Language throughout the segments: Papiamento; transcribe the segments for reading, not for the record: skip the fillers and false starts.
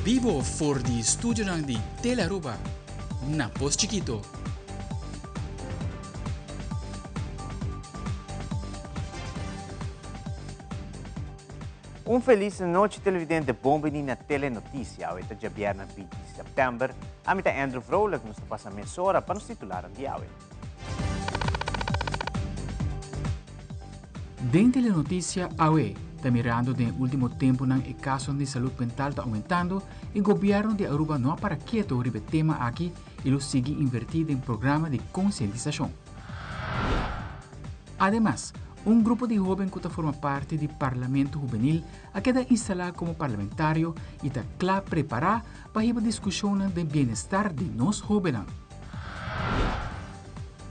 bibo for di studionan di Telearuba na Pos Chikito. Un felis nochi televidente, bon bini na Telenoticia. Awe ta djabièrnè 20 di sèptèmber. Ami ta Andrew Vrolijk, nos ta pasa mesora pa nos titularnan di awe. Den Telenoticia awe ta mirando den e ultimo temponan e casonan di salud mental ta aumentando y gobierno di Aruba no a para keto riba e tema aki y lo sigui inverti den programa di concientisacion. Ademas, un grupo di hoben cu ta forma parti di Parlamento Hubenil a keda instala como parlamentario y ta cla prepara pa hiba discusionnan den bienestar di nos hobennan.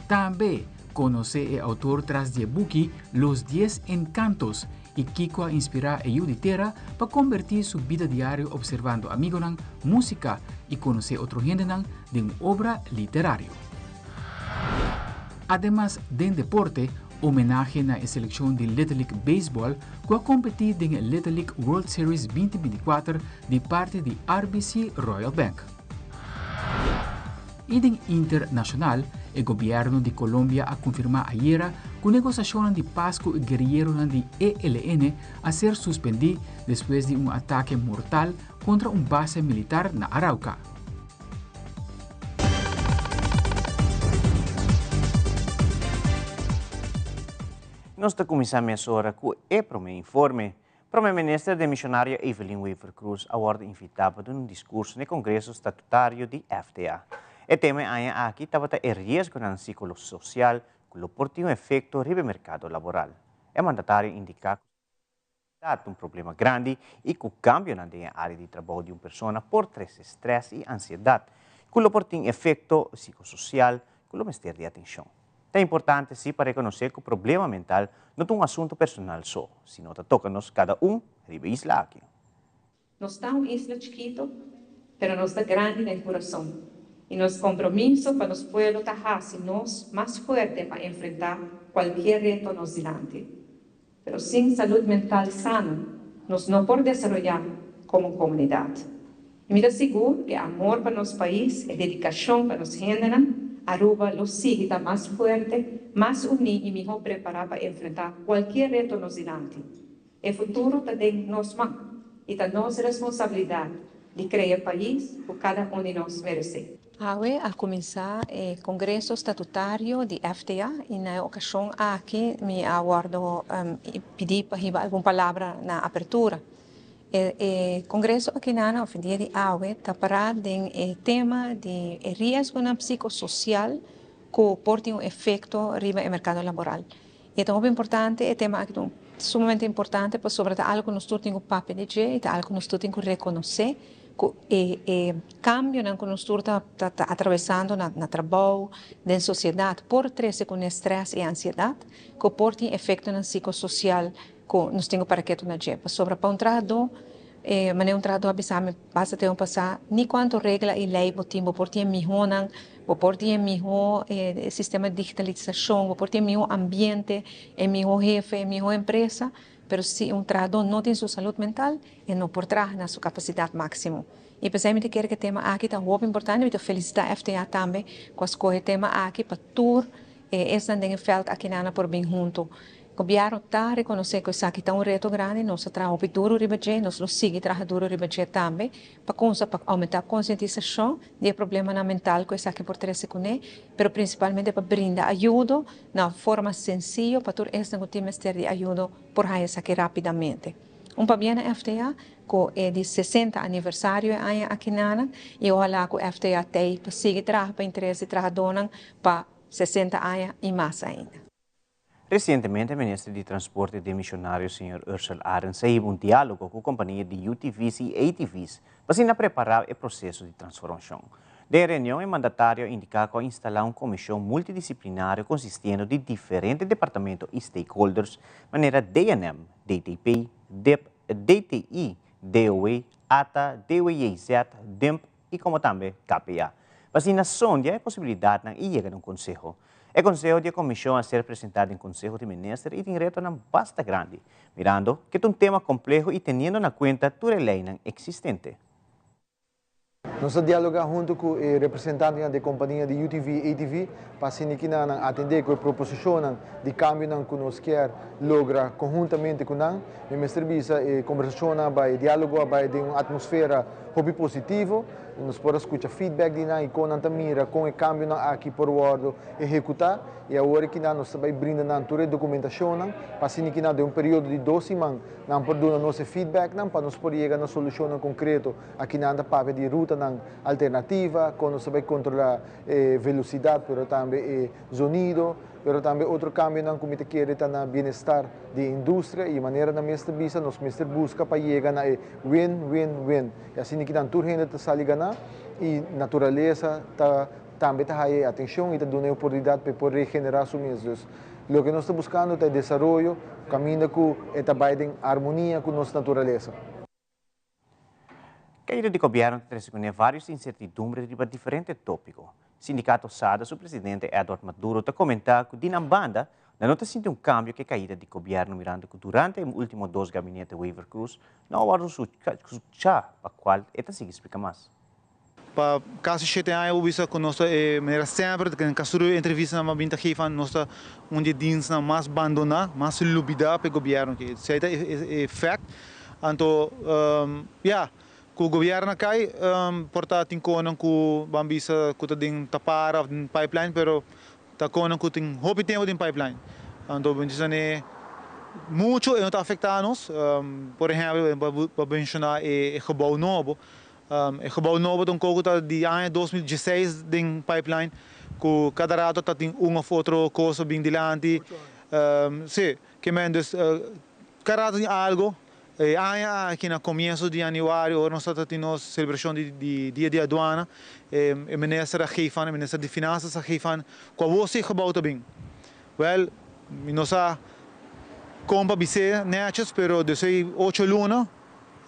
Tambe conoce e autor tras di e buki Los Diez Encantos y kico a inspira e yu di tera pa conberti su bida diario observando amigonan, musica y conoce otro hendenan den un obra literario. Ademas den deporte, homenahe na e seleccion di Little League Baseball cu a competi den e Little League World Series 2024 di parti di RBC Royal Bank. Y den internacional, e gobierno di Colombia a confirma ayera cu negociacionnan di paz cu e guerrilleronan di ELN a ser suspendi despues di un atake mortal contra un base militar na Arauca. Nos ta cuminsa mesora cu e prome informe. Prome Minister demisionario Evelyn Wever-Croes a wordo invita pa duna un discurso n'e Congreso Statutario di FDA. E tema e aña aki tabata e riesgonan psicolosocial cu lo por tin un efecto riba e mercado laboral. E mandatario indica cu ta un problema grandi y cu cambionan den e area di trabou di un persona por trece stress y ansiedad cu lo por tin efecto psicosocial cu lo mester di atencion. Ta importante si pa reconoce cu problema mental no ta un asunto personal so, sino ta toca nos cada un riba e isla aki. Nos ta un isla chikito, pero nos ta grandi den kurason, i nos kompromiso pa nos pueblo ta hasi nos mas fuerte pa enfrentá kualkier reto nos dilanti. Pero sin salud mental sano, nos no por desaroyá komo komunidat. I mi ta sigur ku e amor pa nos pais, e dedikashon pa nos hendenan, Aruba lo sigui ta mas fuerte, mas uní i mihó prepará pa enfrentá kualkier reto nos dilanti. E futuro ta den nos man i ta nos responsabilidat di krea e pais ku kada un di nos meresé. Awe a kuminsá e Kongreso Statutario di FTA i na e okashon aki mi a wòrdu pidí pa hiba algun palabra na apertura. E kongreso akinan òf e dia di awe ta pará den e tema di e riesgonan psikososial ku por tin un efekto riba e merkado laboral. I e ta hopi importante, e tema aki ta sumamente importante pasobra ta algu ku nos tur tin ku papia di dje i ta algu ku nos tur tin ku rekonosé ku e e kambionan ku nos tur ta ta atravesando na na trabou, den sosiedat por trese kuné strès i ansiedat ku por tin efektonan sikososial ku nos tin ku para ketu na dje. Pasobra pa un trahadó e manera un trahadó a bisa mi basta tempu pasá ni kuantu regla i lei bo tin bo por tin e mihónan Bo por tin e mihó sistema di digitalisashon, bo por tin e mihó ambiente, e mihó hefe, e mihó empresa, pero si un trahadó no tin su salud mental, e no por traha na su kapasidat máksimo. I p'esei mi ta kere ku e tema aki ta hopi importante, mi ta felisitá FTA tambe ku a skohe e tema aki pa tur esnan den e vèlt akinan a por bin huntu. Gobièrnu ta rekonosé ku esaki ta un reto grandi, nos a traha hopi duru riba dje, nos lo sigui traha duru riba dje tambe pa kumsa pa oumentá konsientisashon di e problemanan mental ku esaki por trese kuné, pero prinsipalmente pa brinda ayudo na forma sensiyo pa tur esnan ku tin mester di ayudo por haña esaki rápidamente. Un pabia na FTA ku e di 60 aniversario e aña akinanan i ohalá ku FTA t'ei pa sigui traha pa interes di trahadónan pa 60 aña i mas ainda. Resientemente Minister di Transporte demisionario señor Ursell Arends a hiba un dialogo cu compania di UTV's y ATV's pa asina prepara e proceso di transformacion. Den e reunion e mandatario a indica cu a instala un comision multidisciplinario consistiendo di diferente departamento y stakeholders manera DNM, DTP, dip, DTI, DOW, ata, DWJZ, dimp y como tambe KPA. Pa asina sondia e posibilidadnan y yega na un conseho. E conseho di e comision a ser presenta den Conseho di Minister y tin retonan basta grandi, mirando cu ta un tema compleho y teniendo na cuenta tur e leynan existente. Nos a dialoga hunto cu e representantenan di compania di UTV y ATV pa asina cu nan atende cu e proposicionnan di cambionan cu nos kier logra conhuntamente cu nan. Mi mester bisa, e conversacion bay, dialogo bay den un atmosfera hopi positivo. Nos por scucha feedback di nan y con nan ta mira con e cambionan aki por wordo ehecuta y awor cu nos ta bay brinda nan tur e documentacion pa asina cu den un periodo di 2 siman nan por duna nos feedback nan pa nos por yega na solucion concreto. Aki nan ta papia di rutanan alternativa, con nos ta bay controla velocidad, pero tambe zonido, pero tambe otro cambionan cu mi ta kere ta na bienestar di industria y manera nan mester bisa, nos mester busca pa yega na win-win-win. Y asina cu nan tur hende ta sali gana y naturalesa ta tambe ta haya atencion y ta duna oportunidad pa por regenera su mes. Dus, loke nos ta buscando ta desaroyo, caminda cu ta bay den harmonia cu nos naturalesa. Caida di gobierno ta trece varios incertidumbre riba diferente topico. Sindicato SADA, su presidente Edward Maduro, ta comenta cu di nan banda no ta sinti un cambio cu caida di gobierno, mirando cu durante e ultimo dos gabinete Wever Croes no a wordo scucha, pa cual e ta sigui splica mas. Pa casi 7 aña, bisa cu nos manera semper, cu casi entrevista nan bin ta geven, nos ta un di dienstnan mas abandona, mas lubida pa gobierno, cu esey ta e fact. Anto, ja, cu gobierno cay, por ta tin cosnan cu ban bisa cu ta den tapara of den pipeline, pero ta cosnan cu tin hopi tempo den pipeline. Anto, ban bisa ne mucho no ta afecta nos. Por ehempel, pa menciona e gebouw nobo. E gebouw nobo ta un ta di aña 2016 den pipeline, cu cada rato ta tin un of otro cos bin dilanti. Si, kiermen dus cada rato tin algo. Aña aki na comienso di januari, ora nos tabatin celebracion di Dia di Aduana, e minister a geef aan, e minister di Finanzas a geef aan, cu e gebouw ta bin. Wel, nos a con pa bisa netjes, pero desde 8 luna,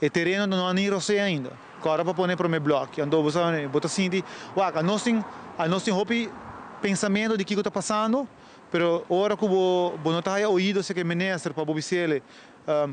e tereno no a ni rosea ainda. Awor pa pone prome bloki. Anto, bo ta sinti, wak, nos tin hopi pensamento di kico ta pasando, pero ora cu bo no ta oido serca minister pa bo bisele,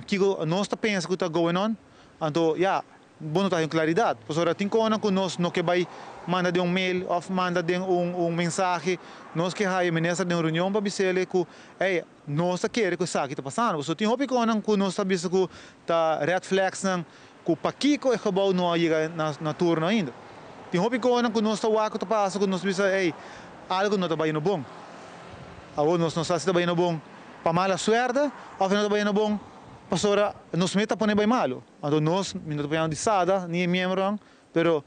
kico nos ta pensa cu ta going on, anto, ja, bo no ta den claridad. Pues ora tin cosnan cu nos no kier bay manda den un mail of manda den un mensahe, nos kier haya minister den reunion pa bisele cu, hey, nos ta kere cu esaki ta pasando. So tin hopi cosnan cu nos ta bisa cu ta red flags nan cu pakico e gebouw no a yega na turno ainda. Tin hopi cosnan cu nos ta wak ta pasa cu nos bisa, hey, algo no ta bayendo bon. Awor nos no sa si ta bayendo bon pa mala suerte of no ta bayendo bon pasobra nos mes ta pone bay malo. Anto nos, mi no ta poniendo di SADA, ni miembro, pero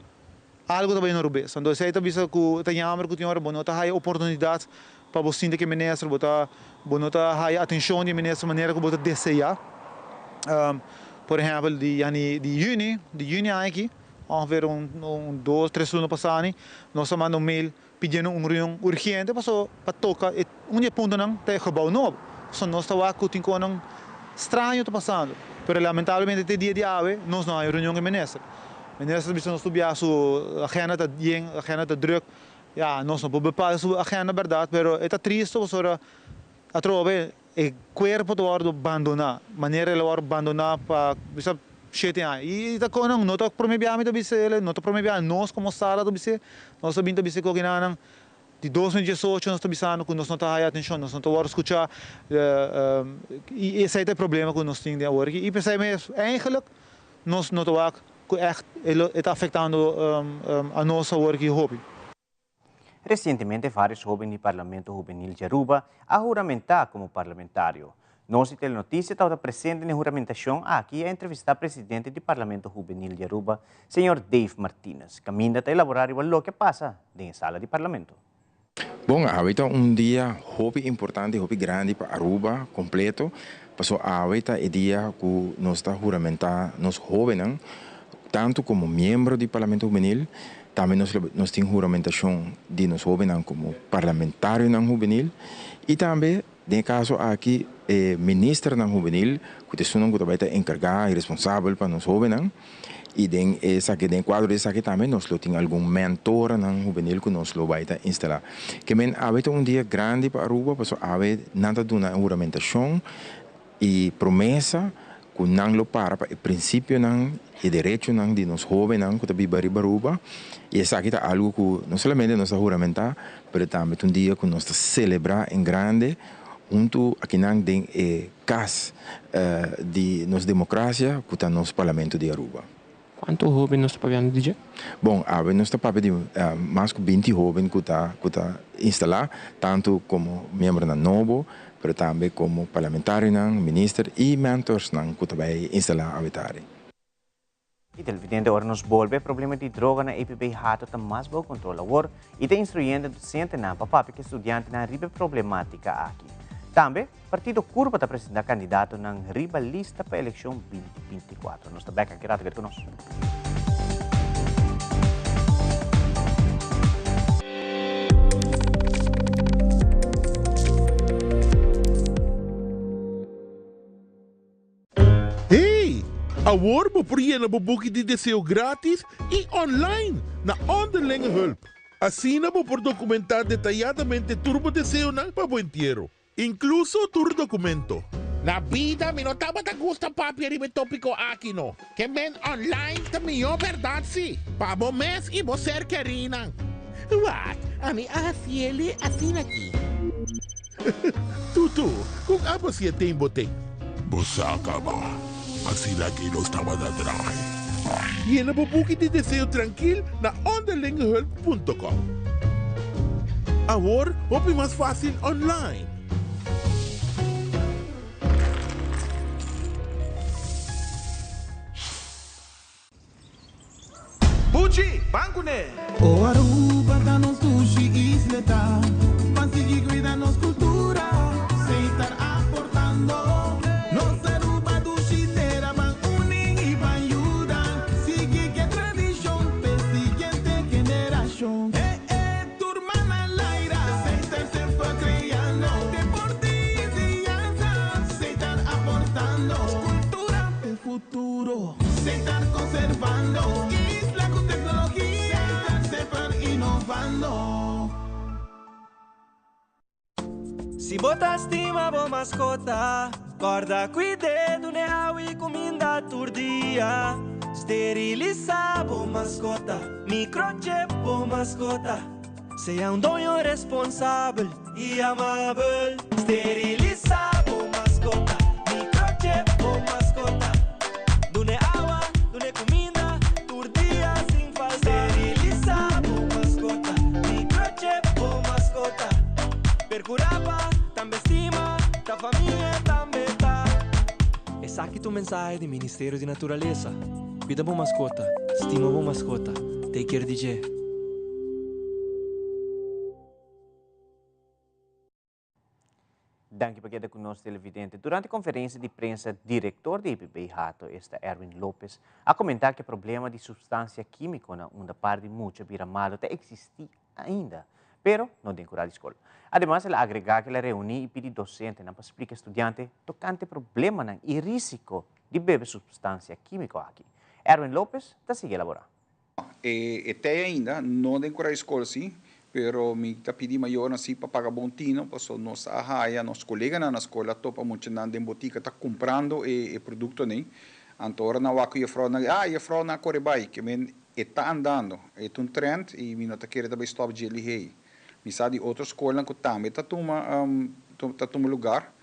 algo ta bayendo robes. Anto esey ta bisa cu ta jammer cu tin ora bo no ta haya oportunidad pa bo sinta cu minister, bo no ta haya atencion di minister manera cu bo ta desea. Por ehempel, di, yani, di juni aki, ongeveer un 2, 3 luna pasa, nos a manda un mail pidiendo un reunion urgente pa toca un di puntonan ta e gebouw nobo. So nos ta wak cu tin cosnan straño ta pasando. Pero lamentablemente te dia di awe nos no tin reunion cu minister. Minister bisa nos studia su agenda ta yen, agenda ta druk. Ja, nos no por bepaal su agenda, berdad, pero ta tristo pasobra atrobe e cuerpo ta wordo abandona, manera el a wordo abandona pa bisa 7 aña. Y ta con no ta prome biaha mi ta bisa ele, no ta prome biaha nos como SADA ta bisa, nos ta bin ta bisa cu nan di 2018 nos ta bisando cu nos no ta haya atencion, nos no ta wordo scucha, y esey ta e problema cu nos tin awor. Y pensa mes, eigenlijk nos no ta wak cu echt ta afectando a nos awor aki hopi. Recientemente, varios hoben di Parlamento Hubenil di Aruba a huramenta como parlamentario. Nos Telenoticia tabata presente na huramentacion aki a entrevista presidente di Parlamento Hubenil di Aruba, señor Dave Martinez. Caminda ta elabora loke a pasa den sala di Parlamento. Bon, awe ta un dia hopi importante, hopi grandi pa Aruba completo. Paso awe ta e dia cu nos ta huramenta nos hobennan, tanto como miembro di Parlamento Hubenil, tambe nos tin huramentacion di nos hobennan como parlamentarionan hubenil y tambe, den caso aki, ministernan hubenil, cu ta bay ta encarga y responsabel pa nos hobennan. Y den esaki, den cuadro di esaki tambe nos lo tin algun mentornan hubenil cu nos lo bay ta instala. Kiermen awe ta un dia grandi pa Aruba, paso awe nan ta duna huramentacion y promesa cu nan lo para pa e principionan. e derechonan di nos hóbennan ku ta biba riba Aruba i esaki ta algu ku no solamente nos ta huramentá pero tambe ta un dia ku nos ta selebrá en grande huntu akinan den e kas di nos demokrasia ku ta nos Parlamento di Aruba. Kuantu hóben nos ta papiando di dje? Bon, awe nos ta papia di mas ku binti hóben ku ta ku ta instalá tantu komo miembronan nobo pero tambe komo parlamentarionan, minister i mentorsnan ku ta bai instalá awe tardi. I televidente, ora nos bolbe, e problema di droga na EPB Hato ta mas bou kontrol awor i ta instruyendo dosentenan pa papia ku e studiantenan riba e problematika aki. Tambe, partido Curpa ta presenta kandidatonan riba lista pa elekshon 2024. Nos ta bek aki rato, keda ku nos. Hey! Awor bo por yena bo buki di deseo gratis i online na Onderlinge Hulp. Asina bo por dokumentá detayadamente tur bo deseonan pa bo entiero, inkluso tur dokumento. Na bida mi no tabata gusta papia riba e topiko aki no. Ke men online ta mihó bèrdat si, pa bo mes i bo ser kerinan. Wak, ami a hasiele asina aki. Tutu, con abo si e tin bo tin? Bo sa caba, asina aki nos tabata draai. Yena bo buki di deseo trankil na onderlingehulp punto com. Awor hopi mas facil online. Buchi, ban kuné! O Aruba ta nos dushi isleta, Ban sigui cuida nos cultura, Seitar aportando. Nos Aruba dushi tera, Ban uni y ban yuda, Sigui ke tradicion p'e siguiente generacion. E e tur man al aire, Seitar semper creando, Deporte y enseñanza, Seitar aportando, Cultura p'e futuro. Seitar conservando isla cu tecnologia. Seitar semper innovando. Si bo ta stima bo mascota, corda cuid'e, dun'e awa y cuminda tur dia. Sterilisa bo mascota, microchip bo mascota. Sea un doño responsabel y amabel. Sterilisa bo mascota, microchip bo mascota. Dun'e awa, dun'e cuminda, tur dia sin falta. Sterilisa bo mascota, microchip bo mascota. Percura pa tambe stima, ta famia tambe ta. Esaki ta un mensahe di Ministerio di Naturalesa. Cuida bo mascota, stima bo mascota, take care di dje. Danki pa keda ku nos televidente. Durante konferensia di prensa direktor di EPB Hato, esta Erwin Lopez, a komentá ku e problema di supstansia kímiko na unda par di mucha bira malu ta eksistí ainda, pero no den kura di skol. Ademas el a agregá ku el a reuní i pidi dosentenan pa splika studiante tokante problemanan i rísiko di bebe supstansia kímiko aki. Erwin Lopez ta sigui elaborá. E tei ainda, no den kura di skol si, pero mi ta pidi mayornan si pa paga bon tino, paso nos a haya nos koleganan na skol a topa muchanan den botika ta kumprando e produktonan, anto ora nan wak ku jefrounan, ah jefrounan a kore bai, ke men e ta andando, e ta un trend i mi no ta kere ta bai stop dje lihei. Mi sa di otro skolnan ku tambe ta tuma ta tuma lugar,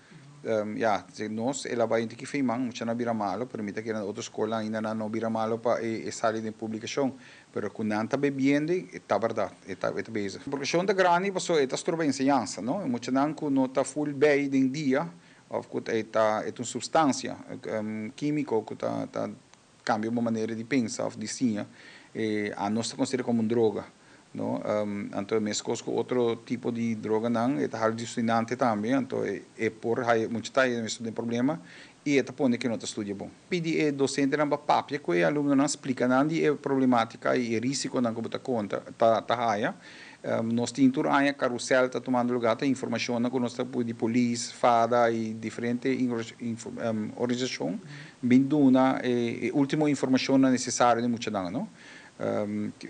Ya, nos el a bai un tiki feiman, mucha nan a bira malo, pero mi ta kere na otro skolnan ainda nan no bira malo pa e sali den publikashon. Pero ku nan ta bebiendo, e ta bèrdat, e ta e ta bezig. Preokupashon ta grandi pasobra e ta stroba enseñansa, no? E muchanan ku no ta ful bei den dia, òf ku e ta e ta un supstansia kímiko ku ta ta kambia bo manera di pensa òf di siña, e a nos ta konsidera komo un droga, no. Anto meskos ku otro tipo di droganan, e ta halusinante tambe, anto e por haya mucha ta haya den problema i e ta pone ku no ta studia bon. Pidi e dosentenan pa papia ku e alumnonan, splika nan di e problematika i e risikonan ku bo ta konta ta ta haya. Nos tin tur aña karusèl ta tumando lugá, ta informashonnan ku nos ta pudi di polis, fada i diferente organisashon bin duna e ultimo informashonnan nesesario di muchanan, no.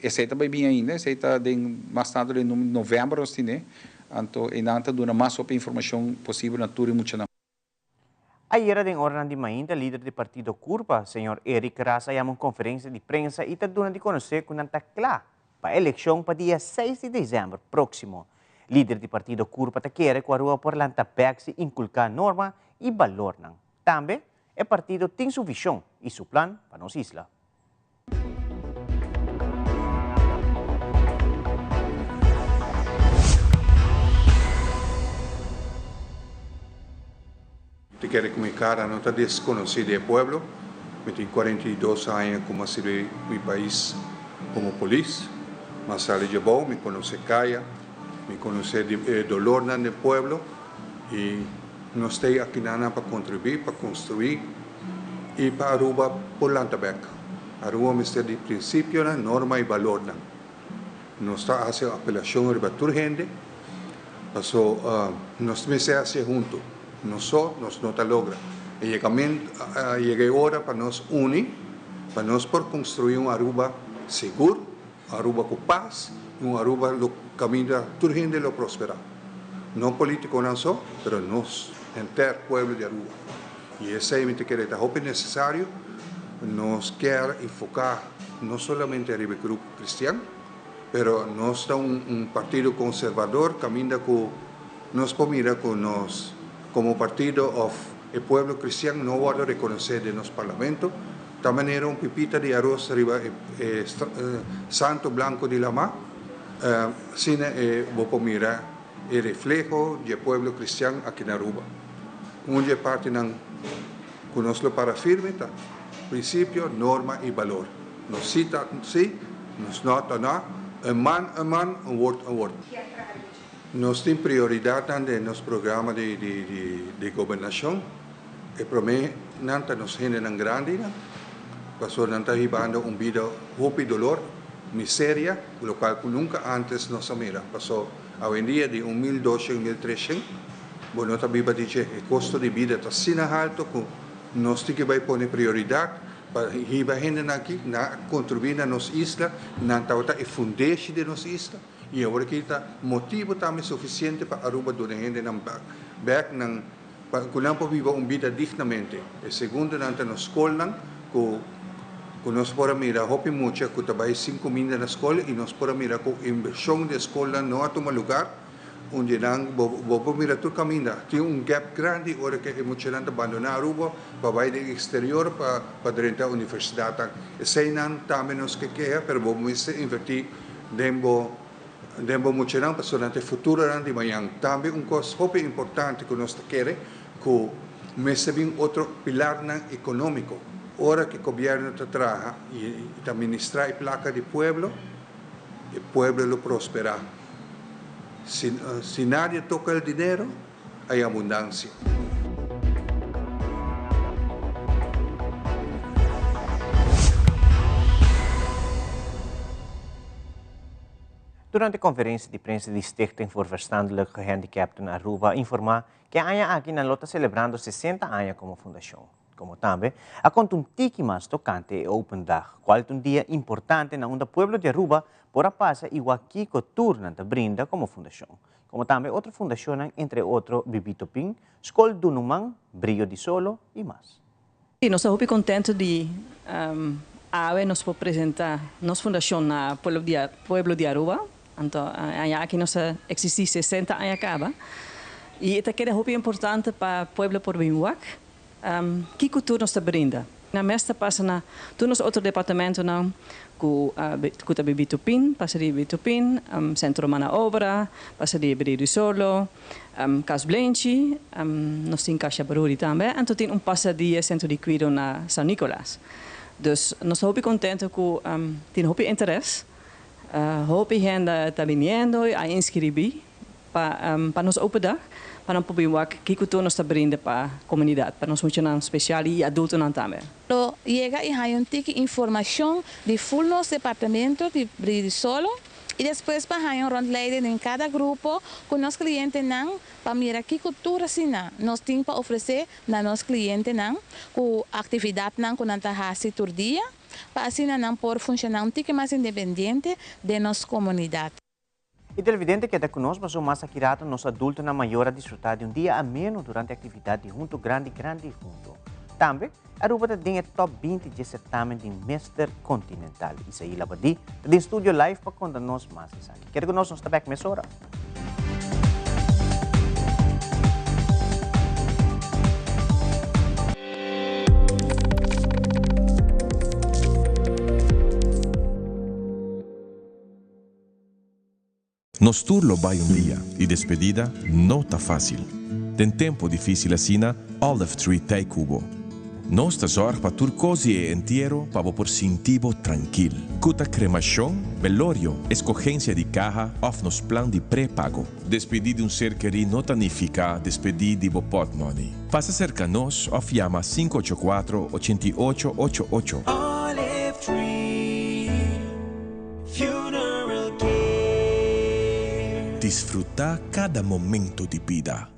Esei ta bai bin ainda, esei ta den mas tantu den novèmber nos tine, anto einan ta duna mas hopi informashon posibel na tur e muchanan. Ayera den oranan di mainta lider di partido Curpa, señor Eric Ras a yama un conferencia di prensa y ta duna di conoce cu nan ta cla pa eleccion pa dia seis di december proximo. Lider di partido Curpa ta kere cu Aruba por lanta bek si inculca norma y balornan. Tambe e partido tin su vision y su plan pa nos isla. Te kere ku mi kara no ta deskonosí di e pueblo. Mi tin 42 aña ku mi a sirbi mi pais komo polis. Mi a sali djabou, mi konosé kaya, mi konosé e dolornan den pueblo i nos ta ei akinanan pa kontribuí, pa konstruí i pa Aruba por lanta bèk. Aruba mester di prinsipionan, norma i balornan. Nos ta hasi un apelashon riba tur hende, paso nos mester hasié huntu. Nos so nos no ta logra. E yegamentu a yega e ora pa nos uni, pa nos por konstruí un Aruba sigur, un Aruba ku pas i un Aruba lo kaminda tur hende lo prosperá. No polítikonan so, pero nos henter pueblo di Aruba. I esei mi ta kere ta hopi nesesario. Nos kier enfoká no solamente riba e grupo kristian, pero nos ta un partido konservador kaminda ku nos por mira ku nos komo partido òf e pueblo kristian no wòrdu rekonosé den nos parlamento. Ta manera un pipita di aros riba e santo blanko di lamá, asina e bo por mira e refleho di e pueblo kristian aki na Aruba. Un di e partinan ku nos lo para firme ta prinsipio, norma i balor. Nos sí ta sí, nos no ta no, un man un man, un word un word. Nos tin prioridatnan den nos programa di gobernashon. E promé nan ta nos hendenan grandinan, pasobra nan ta hibando un bida hopi dolor, miseria, lokual ku nunka ántes nos a mira. Pasobra awendia di un 1200, 1300 bo no ta biba di dje. E kosto di bida ta asina halto ku nos tin ke bai pone prioridat pa hiba hendenan aki na kontribuí na nos isla. Nan tabata e fundeshi di nos isla i awor aki ta motibu tambe sufisiente pa Aruba duna hendenan bèk nan Pa ku nan por biba un bida dignamente. E segundonan ta nos skolnan ku ku nos por a mira hopi mucha ku ta bai sin kuminda na skol i nos por a mira ku invershon di e skolnan no a tuma lugar. Un di nan bo bo por mira tur kaminda tin un gap grandi ora ku e muchanan ta bandoná Aruba pa bai den eksterior pa pa drenta universidatnan. Eseinan tambe nos ke keha pero bo mester invertí den bo Den bo muchanan pasobra nan ta e futuronan di mañan. Tambe un kos hopi importante ku nos ta kere ku mester bin otro pilarnan ekonómiko. Ora ku e gobièrnu ta traha i ta ministrá e plaka di pueblo, e pueblo lo prosperá. Si si nadie toka el dinero, hay abundansia. Durante conferencia di prensa di Stichting voor Verstandelijk Gehandicapten Aruba a informa cu e aña aki nan lo ta celebrando 60 aña como fundacion. Como tambe a conta un tiki mas tocante e Open Dag, cual ta un dia importante na unda pueblo di Aruba por a pasa y wak kico tur nan ta brinda como fundacion. Como tambe otro fundacionnan entre otro Bibito Pin, Scol Dunuman, Brillo di Solo y mas. Sí, nos ta hopi contento di awe nos por presenta nos fundacion na pueblo di pueblo di Aruba. Anto aña aki nos ta existi 60 aña caba y e ta keda hopi importante pa pueblo por bin wak kico tur nos ta brinda. Na mes ta pasa na tur nos otro departamentonan ku ku ta bibi Tupin, pasa di bibi Tupin, Centro Mana Obra, pasa di Brio di Solo, Cas Blenchi, nos tin Casha Baruri tambe, anto tin un pasa di e Centro di Cuido na San Nicolas. Dus nos ta hopi contento ku tin hopi interes, hopi hende ta biniendo y a inscribi pa pa nos open dag, pa nan por bin wak kiko tur nos ta brinda pa komunidat, pa nos muchanan spesial i adultonan tambe. Lo yega i haña un tiki informashon di ful nos departamento di Brio di Solo i despues pa haña un rondleiding den kada grupo ku nos klientenan pa mira kiko tur asina nos tin pa ofresé na nos klientenan ku aktividatnan ku nan ta hasi tur dia pa asina nan por funshoná un tiki mas independiente den nos komunidat. E televidente keda ku nos pasobra mas aki rato nos adultonan mayor a disfrutá di un dia ameno durante aktividat di Hunto Grandi Grandi Hunto. Tambe, Aruba ta den e top 20 dje certamen di Mister Continental. Isaí Labadie ta den studio live pa konta nos mas esaki. Keda ku nos, nos ta bek mesora. Nos tur lo bai un dia y despedida no ta facil. Den tempo dificil asina, Olive Tree t'ey cu bo. Nos ta zorg pa tur cos di e entiero pa bo por sinti bo trankil. Cu ta cremacion, velorio, escogencia di caha of nos plan di pre-pago. Despedi di un ser keri no ta nifica despedi di bo potmoney. Pasa cerca nos of yama 584 88 88. Olive Tree Funeral Care. Disfruta cada momento di bida.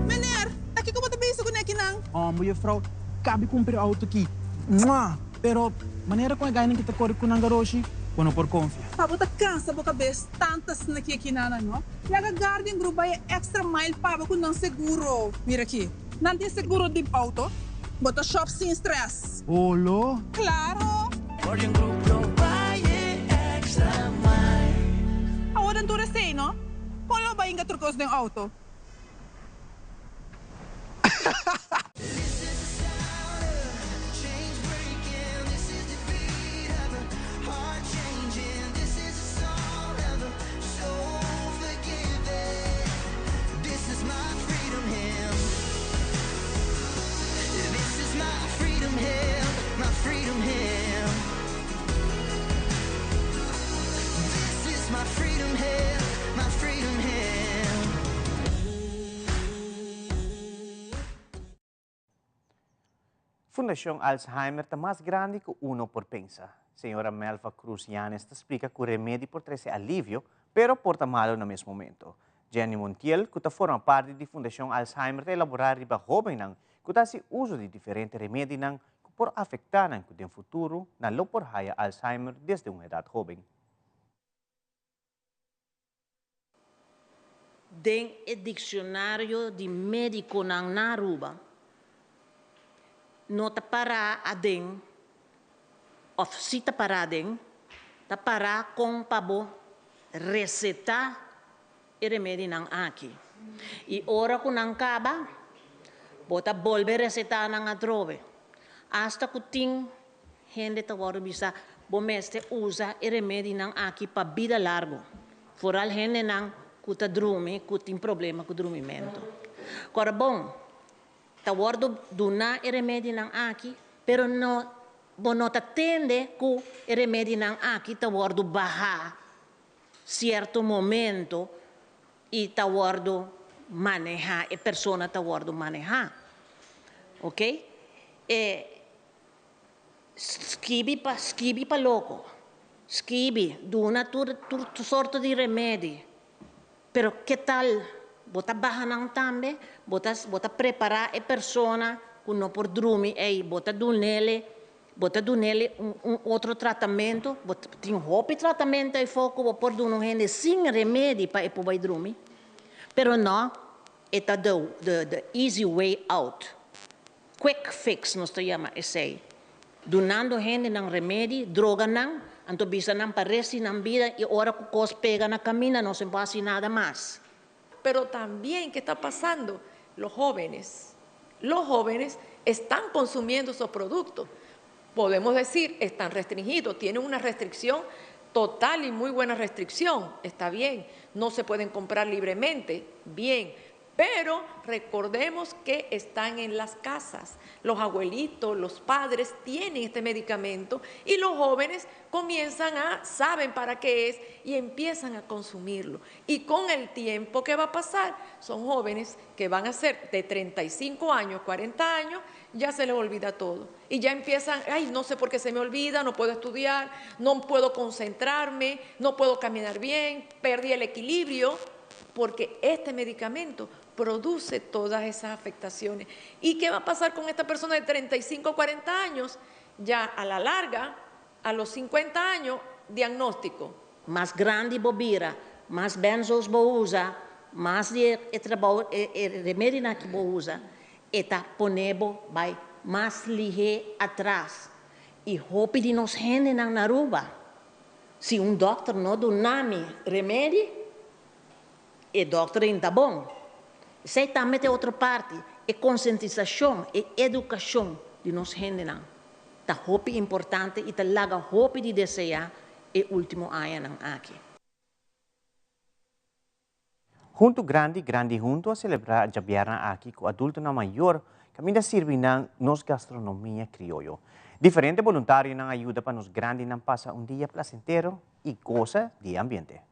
Meneer, ta kiko bo ta bisa ku nekinan? Homber, juffrouw, kabi kumpra e auto ki. Mwah! Pero, manera kon e gainan ki ta kore ku nan garoshi, bo no por konfia. Pa bo ta kansa bo kabes tanta snaki akinana, no? Laga Guardian Group bai e extra mile pa bo ku nan seguro. Mira aki, nan tin seguro di auto, bo ta shop sin stress. Holo? Claro! Guardian Group lo bai e extra mile. Awor den tur esei, no? Kon lo bai inga tur kos den auto? Fundacion Alzheimer ta mas grandi cu uno por pensa. Señora Melva Cruz Yanes ta splica cu remedi por trece alivio, pero por ta malo na mes momento. Jenny Montiel, cu ta forma parti di Fundacion Alzheimer ta elabora riba hobennan cu ta haci uzo di diferente remedinan cu por afecta nan cu den futuro nan lo por haya Alzheimer desde un edad hoben. Den e diccionario di mediconan na Aruba no ta para aden of si ta para aden, ta para con pa bo receta e remedinan aki. Y ora cu nan caba, bo ta bolbe receta nan atrobe. Hasta cu tin Hende ta wòrdu bisa, Bo mester usa e remedinan aki pa bida largu. Foral hendenan ku ta drumi ku tin problema ku drumimentu. Kòrda bon, ta wòrdu duná e remedinan aki, pero no bo no ta tende ku e remedinan aki ta wòrdu bahá sierto momento i ta wòrdu manehá, e persona ta wòrdu manehá. Oke? E. Skibi pa skibi pa loko. Skibi, duna tur tur sorto di remedi. Pero ke tal bo ta baha nan tambe? Bo ta bo ta prepara e persona ku no por drumi ei, bo ta dunele bo ta dunele un un otro tratamento. Bo tin hopi tratamento ayfo ku bo por duna un hende sin remedi pa e por bai drumi. Pero no, e ta the the the easy way out. Quick fix nos ta yama esei. Dunando hendenan remedi, droga nan, anto bisa nan pa resti nan bida i ora ku kos pega na kaminda nos no por hasi nada mas. Pero tambien ke ta pasando? Los jóvenes, los jóvenes están consumiendo esos productos. Podemos decir, están restringidos, tienen una restricción total y muy buena restricción, está bien, no se pueden comprar libremente, bien, Pero recordemos que están en las casas. Los abuelitos, los padres tienen este medicamento y los jóvenes comienzan a, saben para qué es y empiezan a consumirlo. Y con el tiempo, ¿qué va a pasar? Son jóvenes que van a ser de 35 años, 40 años, ya se les olvida todo. Y ya empiezan, ay, no sé por qué se me olvida, no puedo estudiar, no puedo concentrarme, no puedo caminar bien, perdí el equilibrio, porque este medicamento produce todas esas afectaciones. ¿Y qué va a pasar con esta persona de 35 o 40 años? Ya a la larga, a los 50 años, diagnóstico. Mas grandi bo bira, mas benzos bo usa, mas di e trabou e remedinan ku bo usa, e ta pone bo bai mas lihé atras. I hopi di nos hendenan na Aruba, si un dòkter no duna mi remedi, E dokter ainda ta bon. Esei tambe ta e otro parti, e konsientisashon, e edukashon di nos hendenan ta hopi importante i ta laga hopi di deseá e último añanan aki. Huntu Grandi Grandi Huntu a selebrá djabièrnè aki ku adultonan mayor kaminda sirbi nan nos gastronomia krioyo. Diferente boluntarionan a yuda pa nos grandinan pasa un dia plasentero i gosa di e ambiente.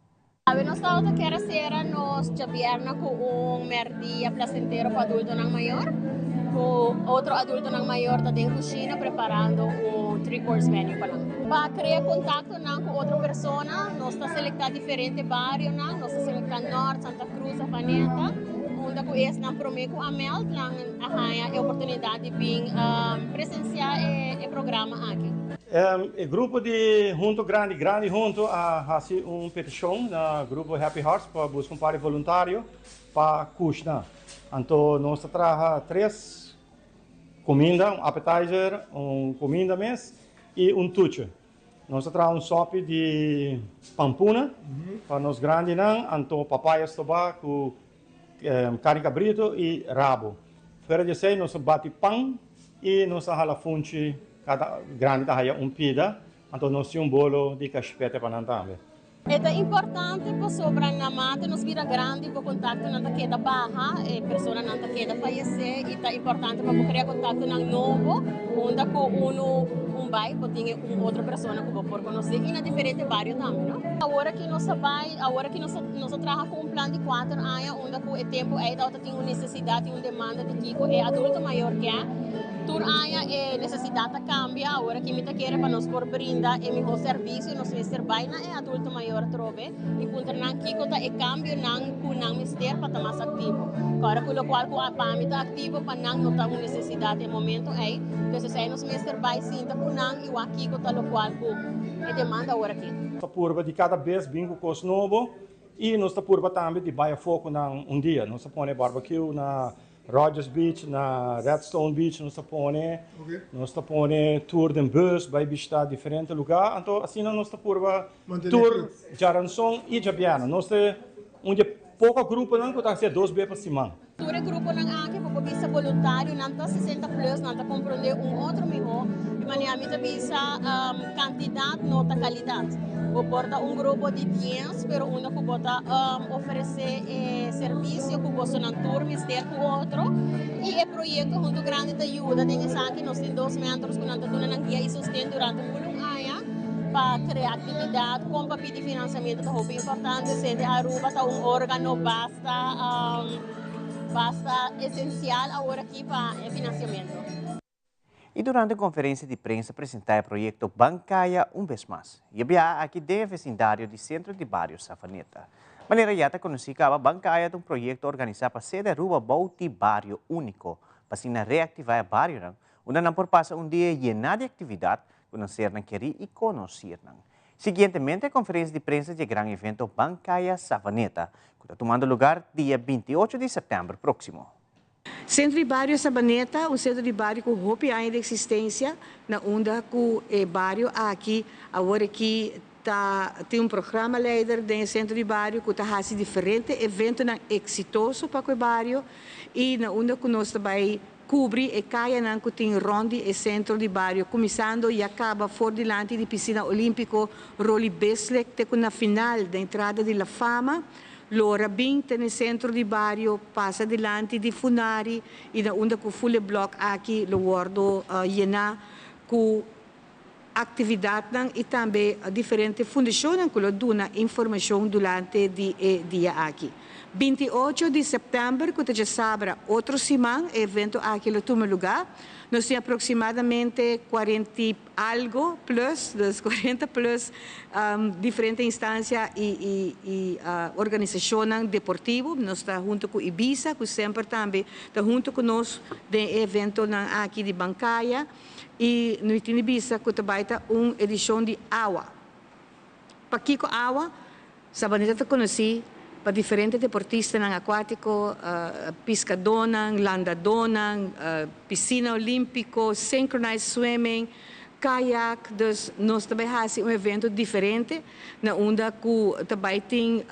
Awe nos tabata kier a sera nos djabierna ku un merdia plasentero pa adultonan mayor, ku otro adultonan mayor ta den kushina preparando un three course menu pa nan. Pa krea kontaktonan ku otro persona nos ta selektá diferente barionan, nos ta selektá Nort, Santa Cruz, Savaneta, unda ku esnan promé ku a mèld nan a haña e oportunidat di bin presensiá e programa aki. E grupo di Hunto Grandi Grandi Hunto a hasi un petishon na grupo Happy Hearts pa buska un par di voluntario pa kushna. Anto nos ta traha tres kuminda, un appetizer, un kuminda mes i un tuche. Nos ta traha un sopi di pampuna pa nos grandinan, anto papaya stobá ku karni kabrito i rabo. Fuera di esei nos ta bati pan i nos ta hala funchi, kada grandi ta haya un pida, anto nos tin un bolo di kashpete pa nan tambe. E ta importante pasobra na mate nos bira grandi bo kontaktonan ta keda baha, e personanan ta keda fayesé i ta importante pa bo krea kontaktonan nobo unda ku unu un bai bo tin e un otro persona ku bo por konosé i na diferente bario tambe no. Awor aki nos ta bai, awor aki nos ta nos ta traha ku un plan di kuater aña unda ku e tempu ei tabata tin un nesesidat i un demanda di kiko e adulto mayor ke. Tur aña e nesesidat ta kambia, awor aki mi ta kere pa nos por brinda e mihó servisio nos mester bai na e adulto mayor atrobe i puntra nan kiko ta e kambionan ku nan mester pa ta mas aktivo. Kòrda ku lokual ku pa mi ta aktivo pa nan no ta un nesesidat e momento ei, pues esei nos mester bai sinta ku nan i wak kiko ta lokual ku e demanda awor aki. Ta purba di kada bes bin ku kos nobo i nos ta purba tambe di bai afó ku nan un dia. Nos ta pone barbecue na Rogers Beach, na Redstone Beach nos ta pone, nos ta pone tour den bus bai bishita diferente lugar, anto asina nos ta purba tour djaranson y djabièrnè. Nos ta un di e poko gruponan ku ta hasié dos be pa siman. Tur e gruponan aki bo por bisa boluntario, nan ta 60 plus, nan ta komprondé un otro mihó. Di manera mi ta bisa kantidat no ta kalidat. Bo por ta un grupo di dies, pero unda ku bo ta ofresé e servisio ku bosonan tur mester ku otro. I e proyekto Huntu Grandi ta yuda den esaki. Nos tin dos mentors ku nan ta duna nan guia i sosten durante ful un aña pa krea aktividat. Kon pa pidi finansiamentu ta hopi importante. Sede Aruba ta un órgano basta basta esensial awor aki pa e finansiamentu. I durante un konferensia di prensa presentá e proyekto Ban Kaya un bes mas. I e biaha aki den e vesindario di Sentro di Bario Savaneta. Manera ya ta konosí kaba, Ban Kaya ta un proyekto organisá pa sede Aruba bou di Bario Úniko, pa asina reaktivá e barionan unda nan por pasa un dia yená di aktividat ku nan sernan kerí i konosirnan. Siguientemente e konferensia di prensa di e gran evento Ban Kaya Savaneta, ku ta tumando lugar dia 28 di sèptèmber próksimo. Sentro di Bario Sabaneta, un sentro di bario ku hopi aña di eksistensia, na unda ku e bario aki awor aki ta tin un programa leider den e sentro di bario ku ta hasi diferente eventonan eksitoso pa ku e bario i na unda ku nos ta bai kubri e kayanan ku tin rònt di e sentro di bario kuminsando ya kaba for dilanti di Pisina Olímpiko Roly Bisslik te ku na final den entrada di La Fama. lora bin te na e sentro di bario, pasa dilanti di Funari i na unda ku ful e blòk aki lo wòrdu yená ku aktividatnan i tambe diferente fundashonnan ku lo duna informashon durante di e dia aki. 28 di sèptèmber ku ta djasabra otro siman e evento aki lo tuma lugá. Nos tin aproksimadamente kuarenta i algo plus, dus kuarenta plus diferente instansia i i organisashonnan deportivo. Nos ta huntu ku Ibisa ku semper tambe ta huntu ku nos den e eventonan aki di Bankaya. I no tin di bisa ku ta bai ta un edishon di awa. Pakiko awa? Sabaneta ta konosí pa diferente deportistanan akuátiko, piskadónan, landadónan, pisina olímpiko, synchronized swimming, kayak. Dus nos ta bai hasi un evento diferente na unda ku ta bai tin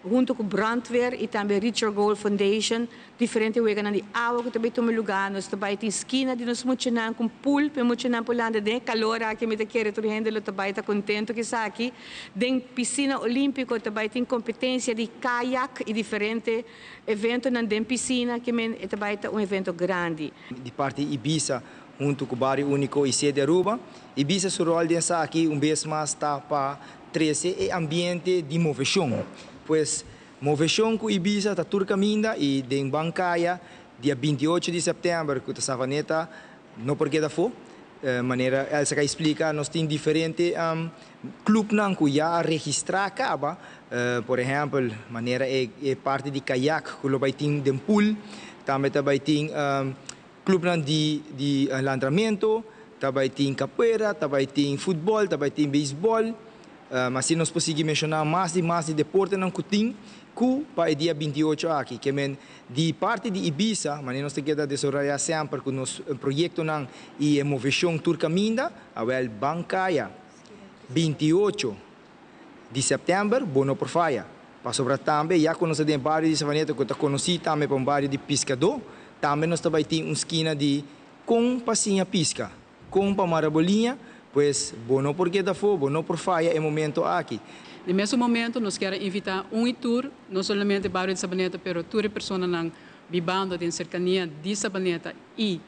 Hunto ku Brandweer i tambe Reach Your Goal Foundation, diferente weganan di awa ku ta bai tuma lugá. Nos ta bai tin skina di nos muchanan ku un pool pa e muchanan por landa den e kalor aki. Mi ta kere tur hende lo ta bai ta kontento ku esaki. Den pisina olímpiko ta bai tin kompetensia di kayak i diferente eventonan den pisina ke men e ta bai ta un evento grandi. Di parti Ibisa hunto ku Bario Úniko i Sede Aruba, Ibisa su ròl den esaki un bes mas ta pa Trece e ambiente di movecion. Pues, movecion cu Ibiza ta tur caminda y den Bancaya dia 28 di september cu ta Savaneta no por keda afo. Manera Elsa a explica nos tin diferente clubnan cu ya a registra caba. Por ehempel, manera e parti di kayak cu lo bay tin den pool. Tambe ta bay tin clubnan di landramento. Ta bai tin capoeira, ta bai tin futbol, ta bai tin beisbol. Asina nos por sigui menciona mas di mas di deportenan cu tin cu pa e dia 28 aki. Ke men di parti di Ibisa, manera nos ta keda desaroya semper cu nos proyectonan y e movecion tur caminda, awel ban caya 28 di september bo no por faya. Pasobra tambe ya cu nos ta den e bario di Savaneta cu ta conoci tambe pa un bario di piscador, tambe nos ta bai tin un skina di Kon pa siña piska? Kon pa mara bo liña? Pues, bo no por keda afó, bo no por faya e momento aki. Den mesun momento nos kier a invita un y tur, no solamente bario di Sabaneta pero tur e personanan bibando den cercania di Sabaneta y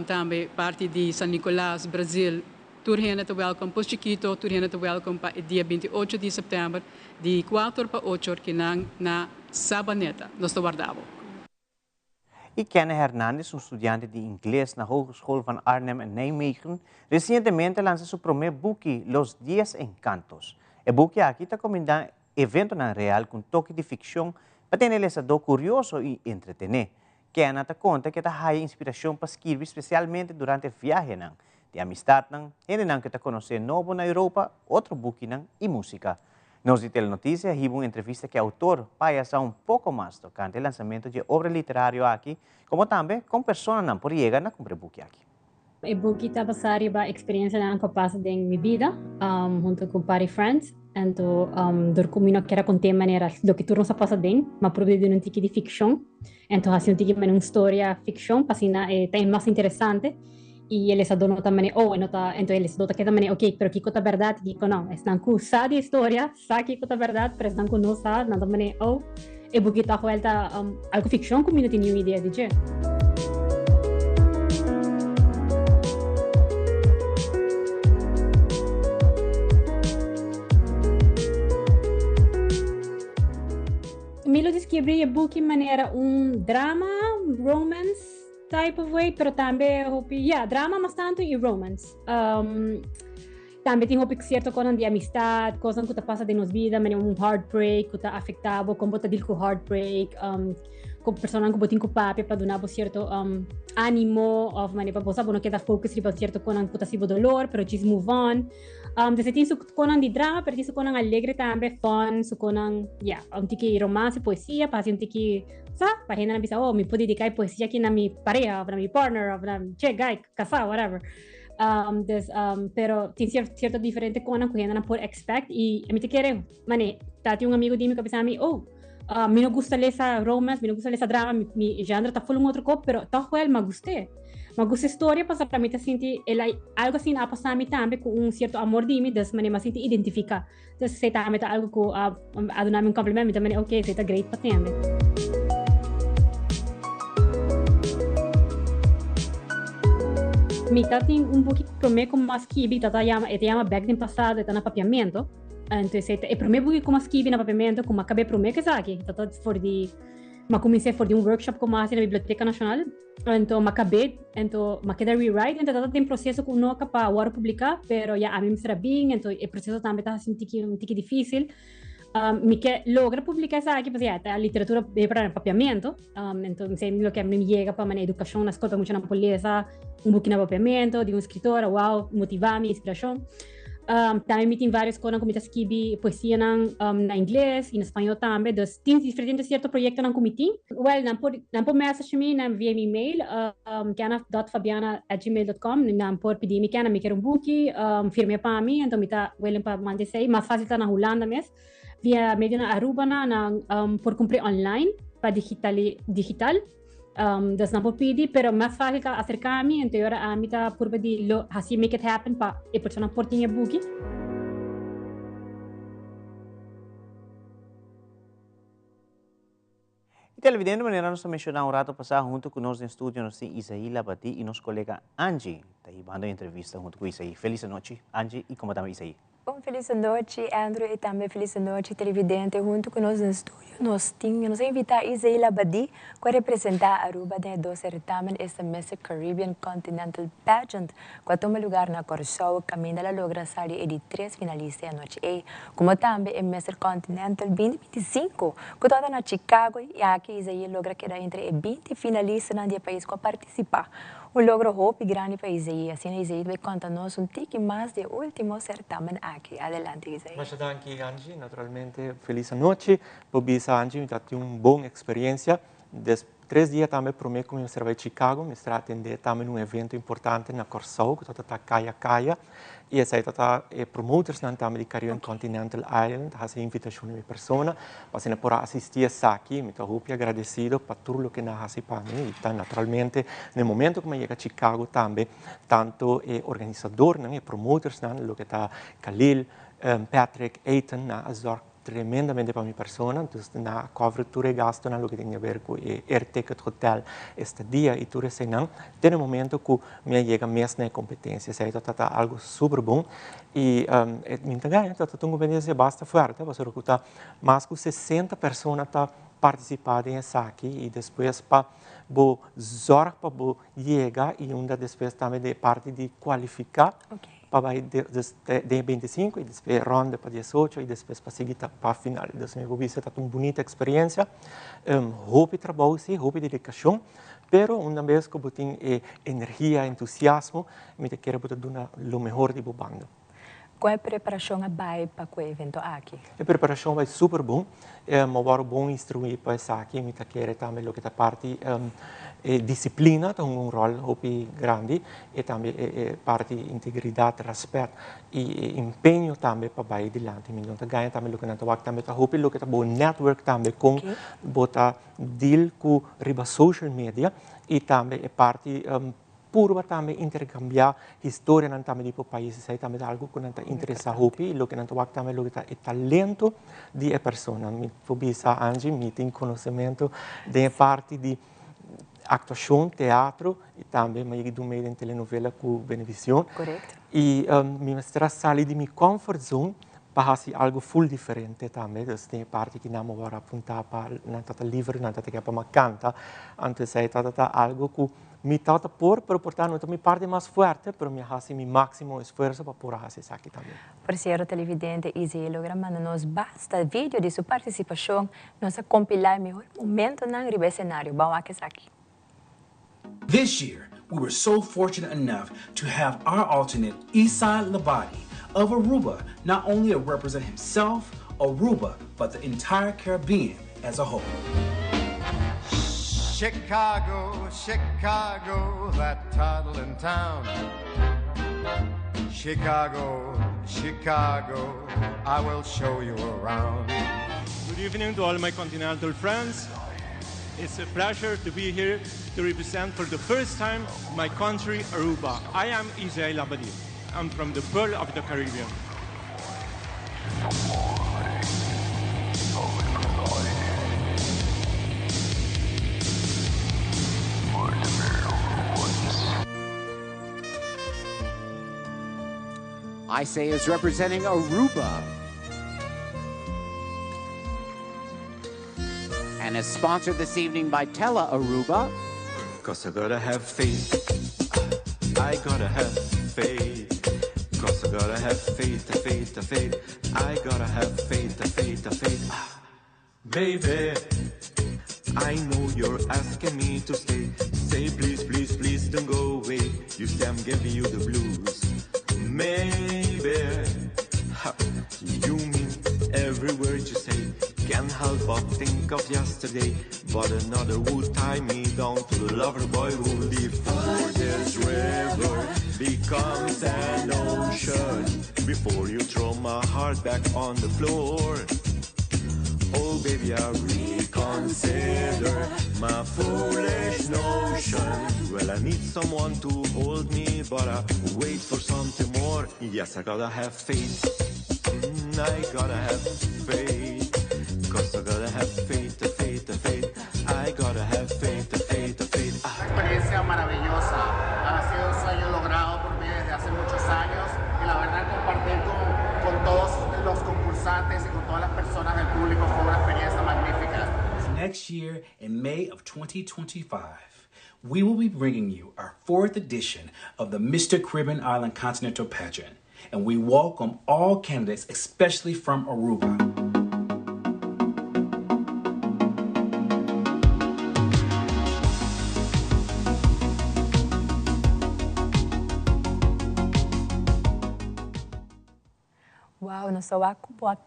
tambe parti di San Nicolas, Brazil, tur hende ta welcome, Pos Chikito, tur hende ta welcome pa e dia 28 di september di cuater pa ocho or kinan na Sabaneta. Nos ta warda bo. Y Kenne Hernandez, un studiante di ingles na Hogeschool van Arnhem en Nijmegen, recientemente a lansa su prome buki Los Diez Encantos. E buki aki ta combina eventonan real cu un toke di ficcion pa tene e lesador curioso y entretene. Kenna ta conta cu e ta haya inspiracion pa skirbi specialmente durante viahenan di amistadnan, hendenan cu e ta conoce nobo na Europa, otro bukinan y musica. Nos di Telenoticia a hiba un entrevista cu e autor pa haya sa un poco mas tocante e lansamento dje obra literario aki, como tambe con personanan por yega na cumpra e buki aki. E buki ta basa riba experiencianan cu a pasa den mi bida hunto cu un par di friends. Anto dor cu mi no kier a conta manera loke tur nos a pasa den, ma probeer duna un tiki di ficcion. Anto haci un tiki manera un storia ficcion pa asina e ta mas interesante. Y e lesador no ta mane, oh, e no ta, entonces e lesador ta keda mane, ok, pero kiko ta berdad y kiko no. Esnan ku sa di historia, sa kiko ta berdad, pero esnan ku no sa, nan ta mane, oh, e buki toch wel ta um, algo ficcion ku mi no tin niun idea di dje. Mi lo describí e buki manera un drama, romance, type of way, pero tambe hopi, ja, drama mas tanto y romance. Um, tambe tin hopi cierto cosas di amistad, cosas que ta pasa den nos vida, manera un heartbreak que ta afectabo, como ta deal cu heartbreak, um, con persona que bo tin cu papia pa duna bo cierto um, ánimo, of manera pa bo sa bo no queda focus riba cierto cosas que ta sibo dolor, pero just move on. Um, dus tin su konan di drama, pero tin su konan alegre tambe, fun, su konan, ja, un tiki romance, poesia, pa hasi un tiki Sa, pa hendenan bisa, oh, mi por dedica e poesia aki na mi pareha, of na mi partner, of na che, guy, casá, whatever. Um, dus, um, pero tin cier, cierto diferente konan ku hendenan por expect y mi te kere, mane, tati un amigo di mi ku a bisa mi, oh, uh, mi no gusta lesa romance, mi no gusta lesa drama, mi, mi genre ta full un otro kop, pero toch wel ma gusté. Mi a gusta e storia pasobra mi ta sinti el a algo asina a pasa mi tambe ku un sierto amor di mi, dus manera mi a sinti identifiká. Dus esei tambe ta algo ku a a duna mi un compliment, mi ta manera ok, esei ta great pa tende. Mi ta tin un buki promé ku mi a skibi, ta ta yama, e ta yama Bek den Pasado, e ta na Papiamento. Anto esei ta e promé buki ku mi a skibi na Papiamento ku mi a kab'é promé ku esaki. Ta ta for di, mi a kumins'é for di un workshop ku mi a hasi na Biblioteka Nashonal. Anto m'a kab'é, anto m'a keda rewrite, anto ta den proseso ku no a kapa wòrdu publiká, pero ya ami mester a bin, anto e proseso tambe ta hasi un tiki un tiki difísil. Mi ke logra publiká esaki pasobra ya ta literatura pa papiamentu, anto mi sey loke mi yega pa manera edukashon na skol pa muchanan por lesa un buki na papiamentu di un skritora, wow, motivá mi, inspirashon. Tambe mi tin varios konan ku mi ta skibi poesianan na ingles i na spañó tambe. Dus tin diferente sierto proyektonan ku mi tin. Wèl, nan por nan por message mi nan via mi email, kiana dot fabiana at gmail dot com. Nan por pidi mi kiana mi kier un buki, firm'é pa mi, anto mi ta willing pa manda esei. Mas fásil ta na Hulanda mes. Via medio na Aruba nan nan por kumpr'é online pa digitali digital. Um, dus nan por pidi, pero mas fácil ta acerca mi, entonces ora ami ta purba di lo hasi make it happen pa e persona por tin e buki. Y televidente, manera nos a menciona un rato pasá, hunto cu nos den studio nos tin Isaí Labadie y nos colega Angie ta hibando e entrevista hunto cu Isaí. Feliz anochi, Angie, y como tambe Isaí. Un felis anochi Andrew y tambe felis anochi televidente hunto cu nos den studio nos tin nos a invita Isaí Labadie cu a representa Aruba den e dos certamen esta Mister Caribbean Continental Pageant cu a tuma lugar na Corsou caminda la logra sali e di tres finalista e anochi ey como tambe e Mister Continental binti 25 cu tabata na Chicago y aki Isaí logra keda entre e 20 finalistanan di e pais cu a participa. Un logro hopi grandi pa Isaí, asina Isaí ta bay conta nos un tiki mas di e ultimo certamen aki. Adelante Isaí. Masha danki Angie, naturalmente felis anochi. Bo bisa Angie mi ta tin un bon experiencia. Des tres dia tambe prome cu mi mester bay Chicago, mi mester atende tambe un evento importante na Corsou cu ta ta Kaya Kaya. Y esey ta ta e promotersnan tambe di Caribbean Continental Island ta haci e invitacion na mi persona pa asina por a asisti esaki. Mi ta hopi agradecido pa tur loke nan a haci pa mi y ta naturalmente na e momento cu mi a yega Chicago tambe tanto e organisadornan, e promotersnan, loke ta Khalil, Patrick, Ethan nan a zorg Tremendamente pa mi persona, dus nan a cover tur e gastonan loke tin di haber cu e air ticket, hotel, estadia y tur eseinan te na e momento cu mi a yega mes na e competencia. Esei ta ta algo super bon y mi ta gana, ta ta un competencia basta fuerte pasobra cu ta mas cu 60 persona ta participa den esaki y despues pa bo zorg pa bo yega y unda despues tambe den e parti di cualifica. Pa bai dus den e 25 y despues ronda pa 18 y despues pa sigui ta pa final. Dus mi por bisa ta un bunita experiencia. Hopi trabou si, hopi dedicacion, pero una bes cu bo tin e energia, entusiasmo, mi ta kere bo ta duna lo mehor di bo banda. Con e preparacion a bai pa cu e evento aki? E preparacion a bai super bon. Mi a wòrdu bon instruí pa esaki. Mi ta kere tambe loke ta parti e disiplina ta hunga un ròl hopi grandi e tambe e parti integridat, rèspèt i e empeño tambe pa bai dilanti. Mi no ta gaña tambe loke nan ta wak tambe ta hopi loke ta bo network tambe kon bo ta deal ku riba social media i tambe e parti Purba tambe interkambiá historianan tambe di bo pais, esei tambe ta algu ku nan ta interesá hopi i loke nan ta wak tambe loke ta e talento di e persona. Mi por bisa Angie, mi tin konosementu den e parti di aktuashon, teatro i tambe mi a yega di un medio den telenovela ku Venevisión. I mi mester a sali di mi comfort zone pa hasi algu ful diferente tambe, dus den e parti ki nan a wòrdu apuntá pa nan ta ta liver, nan ta ta ke pa mi a kanta, anto esei ta ta algu ku Mi tabata por, pero por ta no ta mi parti mas fuerte, pero mi a hasi mi máximo esfuerso pa por a hasi esaki tambe. Por cierto televidente Izzy logra manda nos basta video di su participacion, nos a compila e mehor momentonan riba escenario, ban wak esaki. This year, we were so fortunate enough to have our alternate Isai Labadi of Aruba not only represent himself, Aruba, but the entire Caribbean as a whole. Chicago, Chicago, that toddling town. Chicago, Chicago, I will show you around. Good evening to all my continental friends. It's a pleasure to be here to represent for the first time my country, Aruba. I am Isai Labadie. I'm from the Pearl of the Caribbean. Isay is representing Aruba and is sponsored this evening by Tela Aruba. Cause I gotta have faith. I gotta have faith. Cause I gotta have faith, faith, faith. I gotta have faith, faith, faith. Ah. Baby, I know you're asking me to stay. Say please, please, please don't go away. You say I'm giving you the blues. Maybe ha, you mean every word you say. Can't help but think of yesterday. But another would tie me down to the lover boy who before this river becomes an ocean. Before you throw my heart back on the floor. Oh, baby, I reconsider my foolish notion. Well, I need someone to hold me, but I wait for something more. Yes, I gotta have faith. I gotta have faith. Cause I gotta have faith, faith, faith. I gotta have faith, faith, faith. Una experiencia maravillosa. Ha sido un sueño logrado por mí desde hace muchos años y la verdad compartir con, con todos los concursantes y con todas las personas del público fue una experiencia magnífica. Next year, in May of 2025, we will be bringing you our fourth edition of the Mr. Caribbean Island Continental Pageant, and we welcome all candidates, especially from Aruba. Wow, nos a wak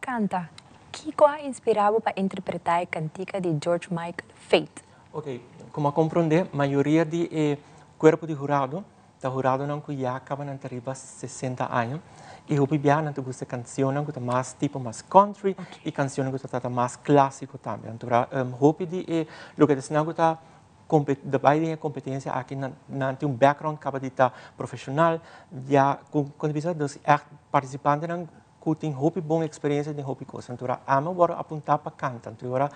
canta. Kico a inspira bo pa interpreta e cantica di George Michael, Faith? Ok, con a comprende, mayoria di cuerpo di hurado, ta huradonan cu ya caba nan ta riba 60 aña, y hopi biaha nan ta gusta cancion cu ta mas tipo mas country y cancion cu ta mas clasico tambe. Anto, hopi di loke ta cu ta bay den competencia aki nan tin un background caba di ta profesional, ya cu bisa dus echt participantenan cu tin hopi bon experiencia den hopi cos. Anto, ami a apunta pa canta. Anto, ora,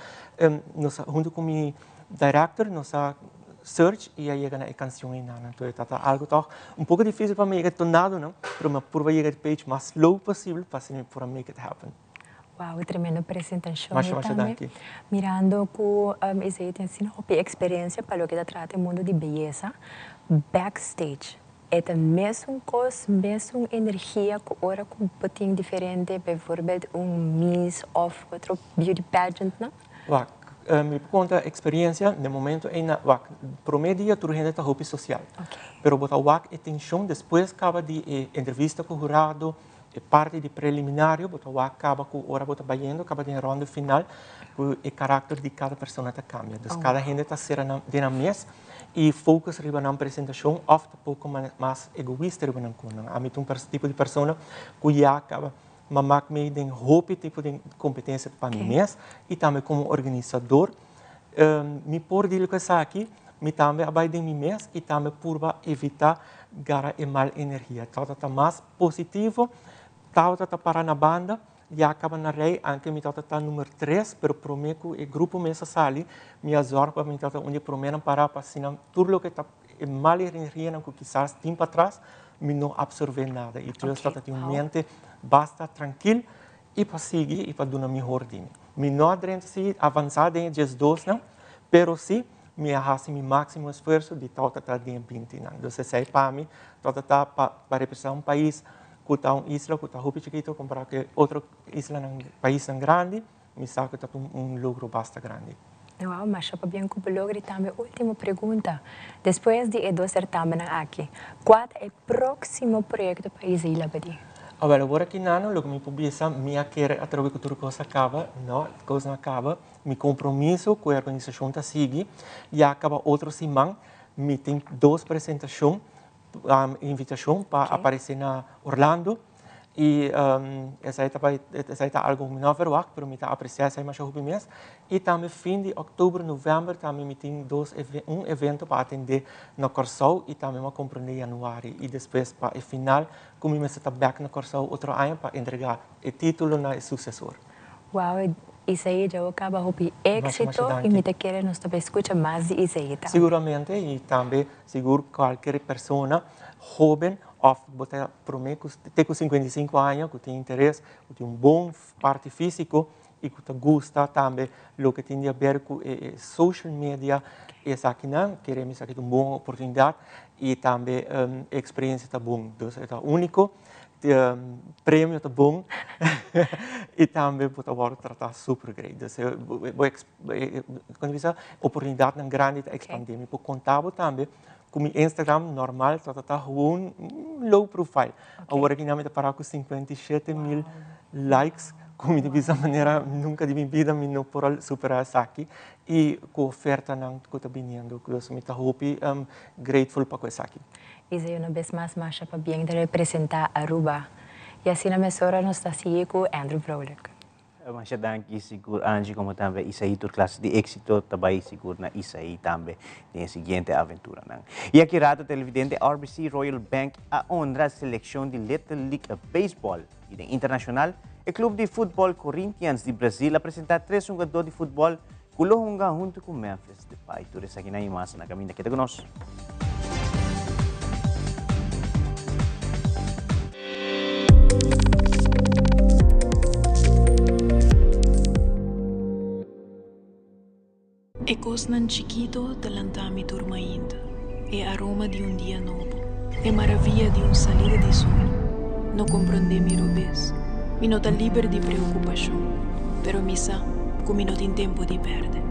nos hunto cu mi director, nos a search y a yega na e cancion ey nan. Anto, ta algo toch un poco dificil pa mi yega tonado, no? Pero mi a purba yega pitch mas low posibel pa asina por make it happen. Wow, tremendo presentacion. Masha, masha danki. Mirando cu esey tin asina hopi experiencia pa loke ta trata e mundo di beyesa, backstage, e ta mesun cos, mesun energia cu ora cu tin diferente, bijvoorbeeld un Miss of otro beauty pageant, no? Wak, mi conta experiencia, na momento ey na wak, prome dia tur hende ta hopi social. Pero bo ta wak e tension despues caba di entrevista cu hurado, e parti di preliminario, bo ta wak caba cu ora bo ta bayendo, caba di ronda final, cu e caracter di cada persona ta cambia. Dus cada hende ta sera na, den nan mes y focus riba nan presentacion of ta poco mas egoista riba nan cosnan. Ami ta un tipo di persona cu ya caba m'a maak mee den hopi tipo di competencia pa mi mes y tambe como organisador. Mi por deal cu esaki, mi tambe a bay den mi mes y tambe purba evita gara e mal energia. Tawata ta mas positivo, tawata ta para na banda, ya caba na rij, aunke mi tawata ta number 3, pero prome cu e grupo mes a sali, mi a zorg pa mi tawata un di prome nan para pa asina tur loke ta e mal energia nan cu kisas tin pa atras, mi no absorbe nada. Y dus tawata tin un mente basta trankil y pa sigui y pa duna mihor di mi. Mi no a drenta si avansa den e 12 nan, pero si mi a haci mi maximo esfuerso di tawata ta den 20 nan. Dus esey pa mi, tawata ta pa representa un pais cu ta un isla cu ta hopi chikito compara cu otro isla nan, pais nan grandi, mi sa cu ta un logro basta grandi. Wow, masha pabien cu bo logro. Tambe ultimo pregunta. Despues di e dos certamen aki, cua ta e proximo proyecto pa Isai Labadie? Ah, wel, awor aki nano, loke mi por bisa, mi a kere atrobe cu tur cos a caba, no, cos no a caba. Mi compromiso cu e organisacion ta sigui, ya caba otro siman, mi tin dos presentacion, invitacion pa aparece na Orlando. I esei ta bai, esei ta algu ku mi no a verwagt, pero mi ta apresiá esei masha hopi mes. I tambe fin di òktober, novèmber tambe mi tin dos un evento pa atendé na Kòrsou i tambe mi a komprondé yanüari i despues pa e final ku mi mester ta bèk na Kòrsou otro aña pa entregá e título na e susesor. Wow, Isaí dja bo kaba hopi éksito i mi ta kere nos ta bai skucha mas di Isaí tambe. Siguramente i tambe sigur kualker persona hóben òf bo ta promé ku te ku 55 aña ku tin interes, ku tin un bon parti físiko i ku ta gusta tambe loke tin di haber ku e social media esakinan, kere mi esaki ta un bon oportunidat i tambe e eksperensia ta bon. Dus e ta úniko, premio ta bon i tambe bo ta wòrdu tratá super great. Dus bo kon ta bisa oportunidatnan grandi ta ekspandé. Mi por konta bo tambe ku mi Instagram normal tabata ta gewoon low profile. Awor aki nan mi ta para ku 57 mil likes ku mi ta bisa manera nunka di mi bida mi no por a supera esaki i ku ofertanan ku ta biniendo. Dus mi ta hopi grateful pa ku esaki. Isaí una bes mas masha pabien di representa Aruba. Y asina mesora nos ta sigui cu Andrew Vrolijk. Masha danki sigur Angie como tambe Isaí tur clase di exito ta bay sigur na Isaí tambe den e siguiente aventuranan. Y aki rato televidente RBC Royal Bank a honra seleccion di Little League Baseball y den internacional e club di futbol Corinthians di Brazil a presenta tres hungador di futbol cu lo hunga hunto cu Memphis Depay. Tur esakinan y mas na caminda. Keda cu nos. E cosnan chikito ta lanta mi tur mainta, e aroma di un dia nobo, e maraviya di un salida di sol. No comprende mi robes, mi no ta liber di preocupacion, pero mi sa cu mi no tin tempo di perde.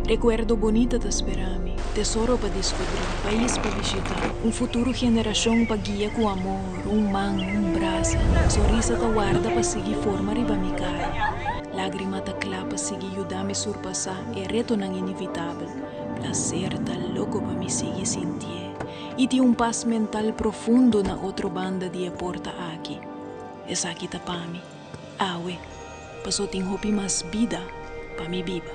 Recuerdo bonita ta spera mi, tesoro pa descubri, pais pa bishita, un futuro generacion pa guia cu amor, un man, un brasa, sonrisa ta warda pa sigui forma riba mi cara, lagrima ta cla pa sigui yuda mi surpasa e retonan inevitabel, placer ta loco pa mi sigui sintié y tin un pas mental profundo na otro banda di e porta aki. Esaki ta pa mi, awe, paso tin hopi mas bida pa mi biba.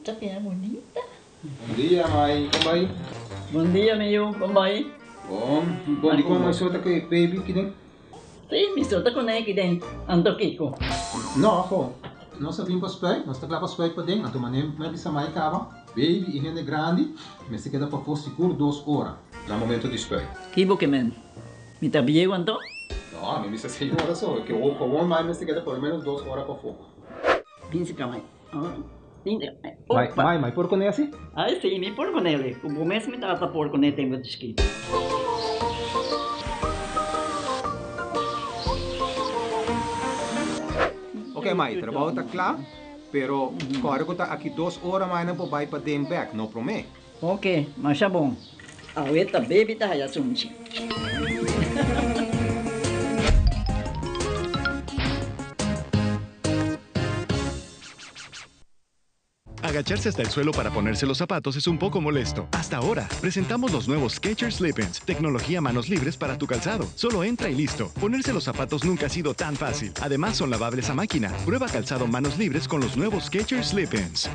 Ta bira bunita. Bon dia mai, kon bai? Bon dia mi yu, kon bai? Bon, bon di kon mai so ta ku e baby kiden? Si, mi so ta kuné kiden, anto kiko? No, ho, nos a bin pa spuit, nos ta kla pa spuit paden, anto manera mi a bisa mai kaba, baby i hende grandi mester keda pafó sigur dos ora na momento di spuit. Ki bo ke men? Mi ta bieu anto? No, mi bisa seis ora so, ke gewoon mai mester keda por lo menos dos ora pafó. Binse ka mai. Mai, mai, mai por kuné asi? Ai si, mi por kuné li. Ku bo mes mi tata por kuné tempu di chikito. Ok mai, trabou ta kla, pero kòrda ku ta aki dos ora mai nan por bai paden bèk, no promé. Ok, masha bon. Awe ta baby ta haya sunchi. Agacharse hasta el suelo para ponerse los zapatos es un poco molesto. Hasta ahora, presentamos los nuevos Skechers Slip-ins, tecnología manos libres para tu calzado. Solo entra y listo. Ponerse los zapatos nunca ha sido tan fácil. Además, son lavables a máquina. Prueba calzado manos libres con los nuevos Skechers Slip-ins.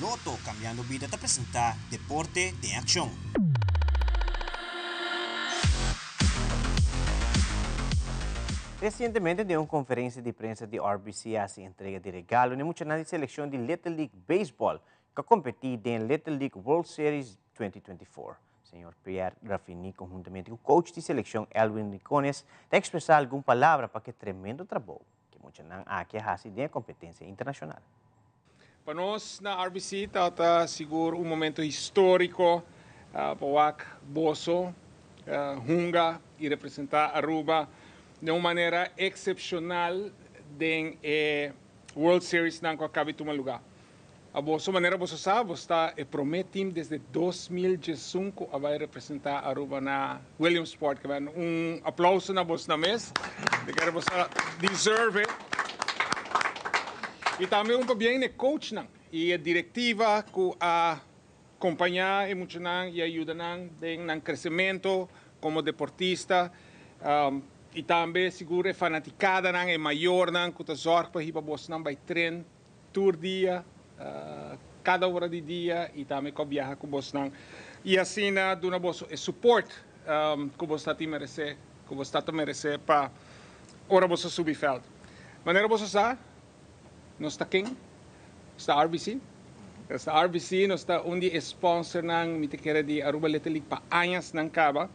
Lotto Cambiando Bida ta presenta Deporte den Accion. Recientemente den un conferencia di prensa di RBC a haci entrega di regalo n'e muchanan di seleccion di Little League Baseball cu a competi den Little League World Series 2024. Señor Pierre Raffini conhuntamente cu coach di seleccion Elwin Ricones ta expresa algun palabra pa ke tremendo trabou ke muchanan aki a haci den e competencia internacional. Pa nos na RBC ta sigur un momento historico pa wak boso hunga y representa Aruba den un manera excepcional den e World Series nan cu a caba di tuma lugar. Boso manera boso sa, boso ta e prome team desde 2011 cu a bay representa Aruba na Williamsport. Ke ben un aplauso na boso na mes. Mi kere boso deserve it. Y tambe un pabien na e coachnan y e directiva cu a compaña e muchanan y a yuda nan den nan crecemento como deportista. Y tambe sigur e fanaticadanan, e mayornan cu ta zorg pa hiba bosonan bay tren tur dia, kada ora di dia y tambe cu a biaha cu bosnan y asina duna boso e support cu bos ta tin merece, cu bos ta ta merece pa ora boso subi veld. Manera boso sa, nos ta ken? Nos ta RBC. Nos ta RBC, nos ta un di e sponsornan, mi ta kere di Aruba Little League pa añasnan caba.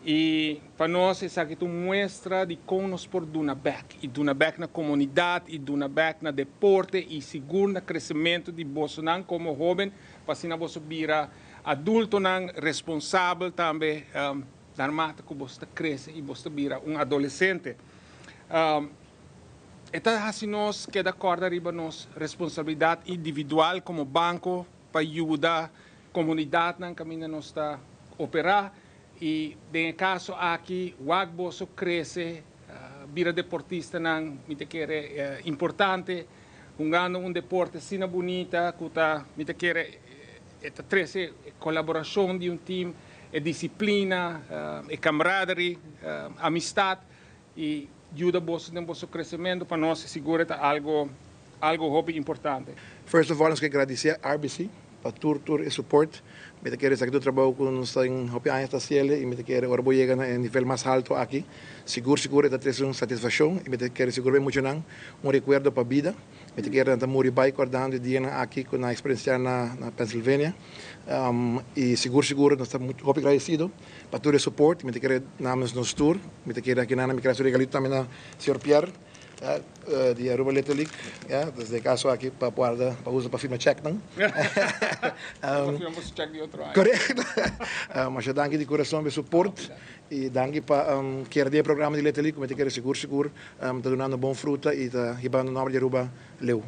Y pa nos esaki ta un muestra di con nos por duna bek, y duna bek na comunidad, y duna bek na deporte, y sigur na crecemento di bosonan como hoben, pa asina boso bira adultonan responsabel tambe naarmate cu boso ta crece y boso ta bira un adolescente. E ta haci nos keda corda riba nos responsabilidad individual como banco pa yuda comunidadnan caminda nos ta opera. Y den e caso aki, wak boso crece, bira deportistanan, mi ta kere importante, hungando un deporte asina bunita cu ta, mi ta kere, e ta trece e colaboracion di un team, e disciplina, e camaraderie, amistad y yuda boso den boso crecemento, pa nos sigur e ta algo, algo hopi importante. First of all nos ke gradici RBC pa tur tur e support. Mi ta kere esaki ta un trabou ku nos ta den hopi aña ta hasiel i mi ta kere ora bo yega na e nivel mas halto aki sigur sigur e ta trese un satisfakshon i mi ta kere sigur pa e muchanan un rekuerdo pa bida. Mi ta kere nan ta muri bai kordando e dianan aki ku nan a eksperensiá na na Pennsylvania i sigur sigur nos ta hopi gradesido pa tur e support. Mi ta kere namens nos tur mi ta kere akinan mi kere hasi un regalito tambe na señor Pierre. Ya, di Aruba Little League, ya, dus den e caso aki pa guarda, pa usa pa firma checknan. Pa firma boso check di otro aña. Correcto. Masha danki di corazon pa e support y danki pa kere den e programa di Little League cu mi ta kere sigur sigur ta dunando bon fruta y ta hibando nomber di Aruba leu.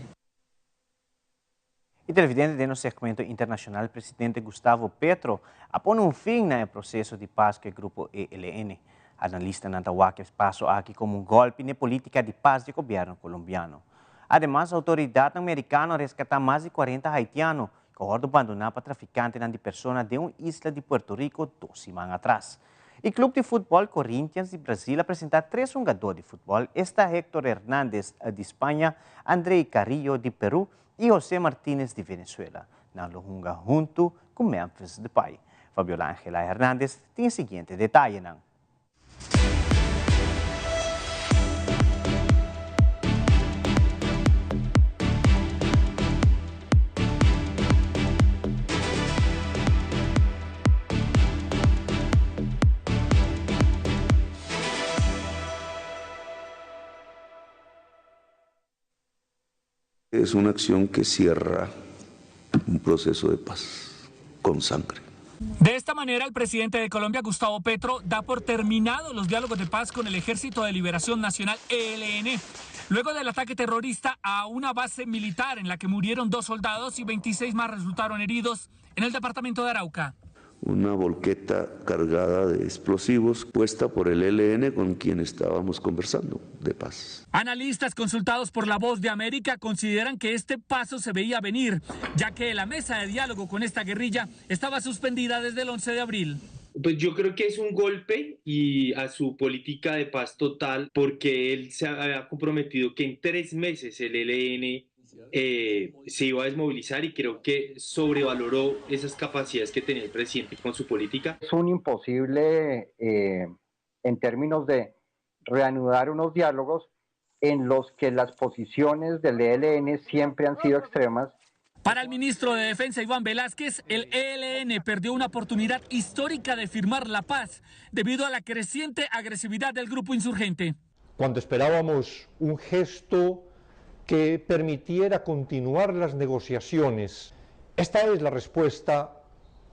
Y televidente den nos segmento internacional presidente Gustavo Petro a pone un fin na e proceso di paz cu e grupo ELN. Analistanan ta wak e paso aki como un golpi n'e politica di paz di gobierno Colombiano. Ademas autoridadnan Mericano a rescata mas di 40 Haitiano cu a wordo bandona pa traficantenan di persona den un isla di Puerto Rico dos siman atras. E club di futbol Corinthians di Brasil a presenta tres hungador di futbol, esta Hector Hernandez di Spaña, Andrei Carrillo di Peru y Jose Martinez di Venezuela. Nan lo hunga hunto cu Memphis Depay. Fabiola Angela Hernandez tin e siguiente detayenan. Es una acción que cierra un proceso de paz con sangre. De esta manera, el presidente de Colombia, Gustavo Petro, da por terminado los diálogos de paz con el Ejército de Liberación Nacional, ELN, luego del ataque terrorista a una base militar en la que murieron dos soldados y 26 más resultaron heridos en el departamento de Arauca. Una volqueta cargada de explosivos puesta por el ELN con quien estábamos conversando de paz. Analistas consultados por La Voz de América consideran que este paso se veía venir, ya que la mesa de diálogo con esta guerrilla estaba suspendida desde el 11 de abril. Pues yo creo que es un golpe y a su política de paz total, porque él se había comprometido que en 3 meses el ELN se iba a desmovilizar y creo que sobrevaloró esas capacidades que tenía el presidente con su política. Es un imposible en términos de reanudar unos diálogos en los que las posiciones del ELN siempre han sido extremas. Para el ministro de Defensa, Iván Velásquez, el ELN perdió una oportunidad histórica de firmar la paz debido a la creciente agresividad del grupo insurgente. Cuando esperábamos un gesto que permitiera continuar las negociaciones, esta es la respuesta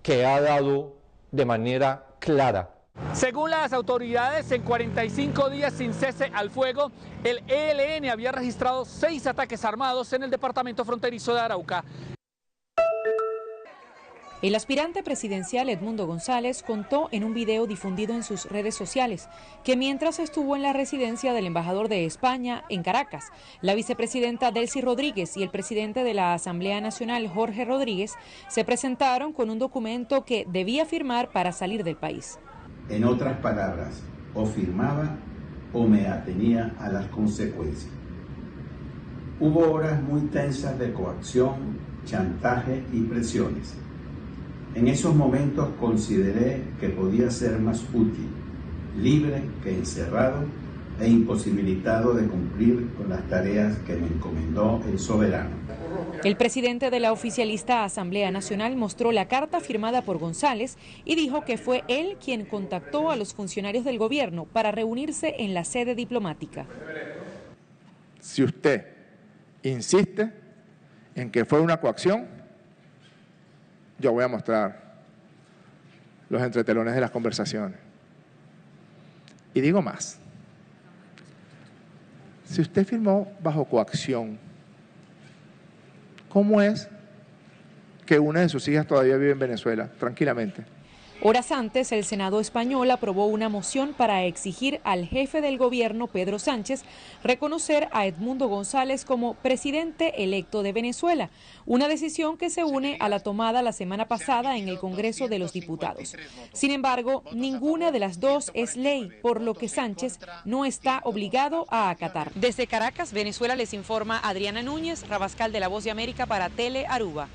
que ha dado de manera clara. Según las autoridades, en 45 días sin cese al fuego, el ELN había registrado 6 ataques armados en el departamento fronterizo de Arauca. El aspirante presidencial Edmundo González contó en un video difundido en sus redes sociales que mientras estuvo en la residencia del embajador de España en Caracas, la vicepresidenta Delcy Rodríguez y el presidente de la Asamblea Nacional Jorge Rodríguez se presentaron con un documento que debía firmar para salir del país. En otras palabras, o firmaba o me atenía a las consecuencias. Hubo horas muy tensas de coacción, chantaje y presiones. En esos momentos consideré que podía ser más útil, libre que encerrado e imposibilitado de cumplir con las tareas que me encomendó el soberano. El presidente de la oficialista Asamblea Nacional mostró la carta firmada por González y dijo que fue él quien contactó a los funcionarios del gobierno para reunirse en la sede diplomática. Si usted insiste en que fue una coacción, yo voy a mostrar los entretelones de las conversaciones. Y digo más, si usted firmó bajo coacción, ¿cómo es que una de sus hijas todavía vive en Venezuela, tranquilamente? Horas antes, el Senado español aprobó una moción para exigir al jefe del gobierno, Pedro Sánchez, reconocer a Edmundo González como presidente electo de Venezuela, una decisión que se une a la tomada la semana pasada en el Congreso de los Diputados. Sin embargo, ninguna de las dos es ley, por lo que Sánchez no está obligado a acatar. Desde Caracas, Venezuela, les informa Adriana Núñez, Rabascal de La Voz de América para Tele Aruba.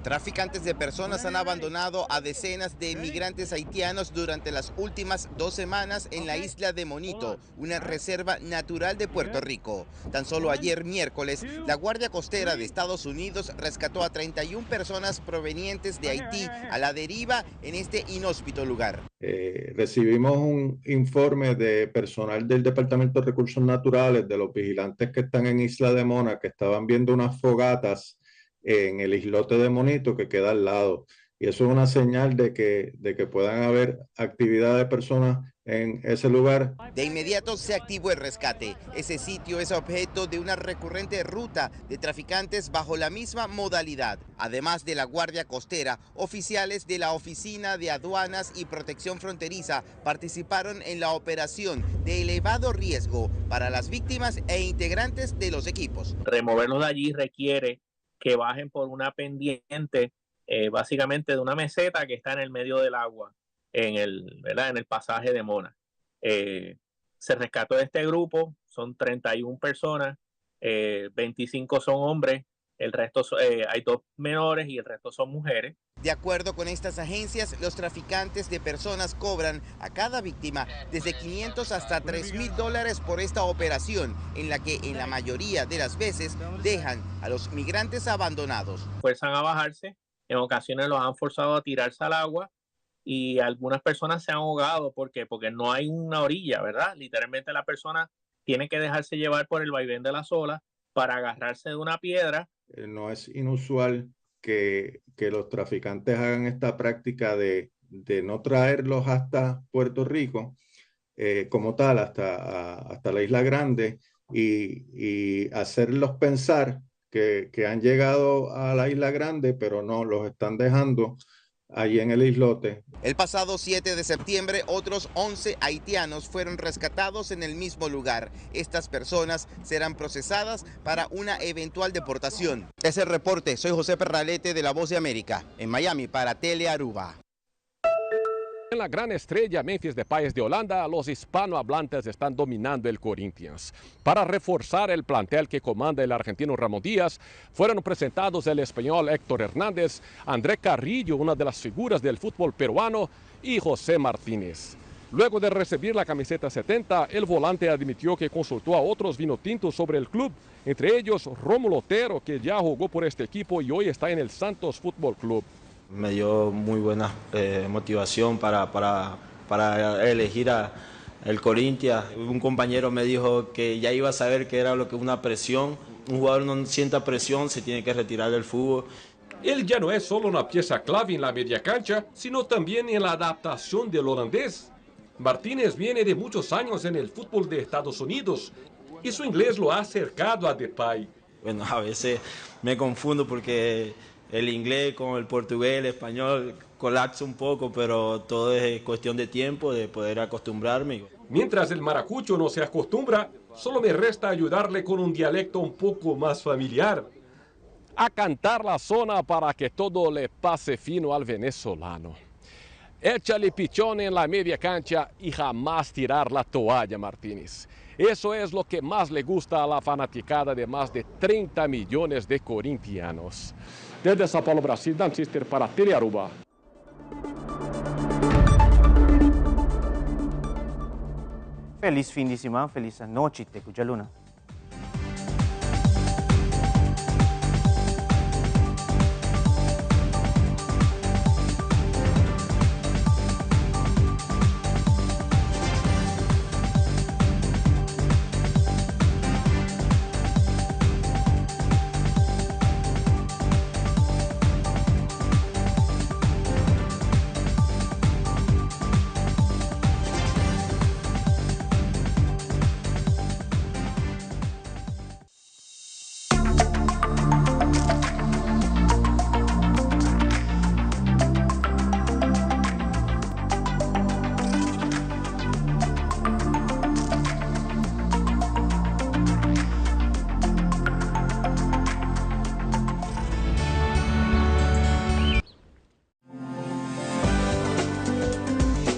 Traficantes de personas han abandonado a decenas de inmigrantes haitianos durante las últimas 2 semanas en la isla de Monito, una reserva natural de Puerto Rico. Tan solo ayer miércoles, la Guardia Costera de Estados Unidos rescató a 31 personas provenientes de Haití a la deriva en este inhóspito lugar. Recibimos un informe de personal del Departamento de Recursos Naturales, de los vigilantes que están en Isla de Mona, que estaban viendo unas fogatas en el islote de Monito que queda al lado. Y eso es una señal de que puedan haber actividad de personas en ese lugar. De inmediato se activó el rescate. Ese sitio es objeto de una recurrente ruta de traficantes bajo la misma modalidad. Además de la Guardia Costera, oficiales de la Oficina de Aduanas y Protección Fronteriza participaron en la operación de elevado riesgo para las víctimas e integrantes de los equipos. Removerlos de allí requiere que bajen por una pendiente, básicamente de una meseta que está en el medio del agua, en el, ¿verdad? En el pasaje de Mona. Se rescató de este grupo, son 31 personas, 25 son hombres, el resto hay 2 menores y el resto son mujeres. De acuerdo con estas agencias, los traficantes de personas cobran a cada víctima desde 500 hasta $3,000 por esta operación, en la que en la mayoría de las veces dejan a los migrantes abandonados. Fuerzan a bajarse, en ocasiones los han forzado a tirarse al agua y algunas personas se han ahogado. ¿Por qué? Porque no hay una orilla, ¿verdad? Literalmente la persona tiene que dejarse llevar por el vaivén de las olas para agarrarse de una piedra. No es inusual que los traficantes hagan esta práctica de no traerlos hasta Puerto Rico como tal, hasta la Isla Grande y hacerlos pensar que han llegado a la Isla Grande, pero no, los están dejando allí en el islote. El pasado 7 de septiembre, otros 11 haitianos fueron rescatados en el mismo lugar. Estas personas serán procesadas para una eventual deportación. Es el reporte. Soy José Perralete de La Voz de América, en Miami, para Tele Aruba. En la gran estrella Memphis Depay de Holanda, los hispanohablantes están dominando el Corinthians. Para reforzar el plantel que comanda el argentino Ramón Díaz, fueron presentados el español Héctor Hernández, André Carrillo, una de las figuras del fútbol peruano, y José Martínez. Luego de recibir la camiseta 70, el volante admitió que consultó a otros vinotintos sobre el club, entre ellos Rómulo Otero, que ya jugó por este equipo y hoy está en el Santos Fútbol Club. Me dio muy buena motivación para elegir a el Corinthians. Un compañero me dijo que ya iba a saber qué era lo que una presión. Un jugador no sienta presión, se tiene que retirar del fútbol. Él ya no es solo una pieza clave en la media cancha, sino también en la adaptación del holandés. Martínez viene de muchos años en el fútbol de Estados Unidos y su inglés lo ha acercado a Depay. Bueno, a veces me confundo porque El inglés con el portugués, el español, colapso un poco, pero todo es cuestión de tiempo, de poder acostumbrarme. Mientras el maracucho no se acostumbra, solo me resta ayudarle con un dialecto un poco más familiar. A cantar la zona para que todo le pase fino al venezolano. Échale pichón en la media cancha y jamás tirar la toalla, Martínez. Eso es lo que más le gusta a la fanaticada de más de 30 millones de corintianos. Desde Sao Paulo, Brasil, Dan Sister para Telearuba. Feliz fin di siman, feliz anochi, te cu djaluna.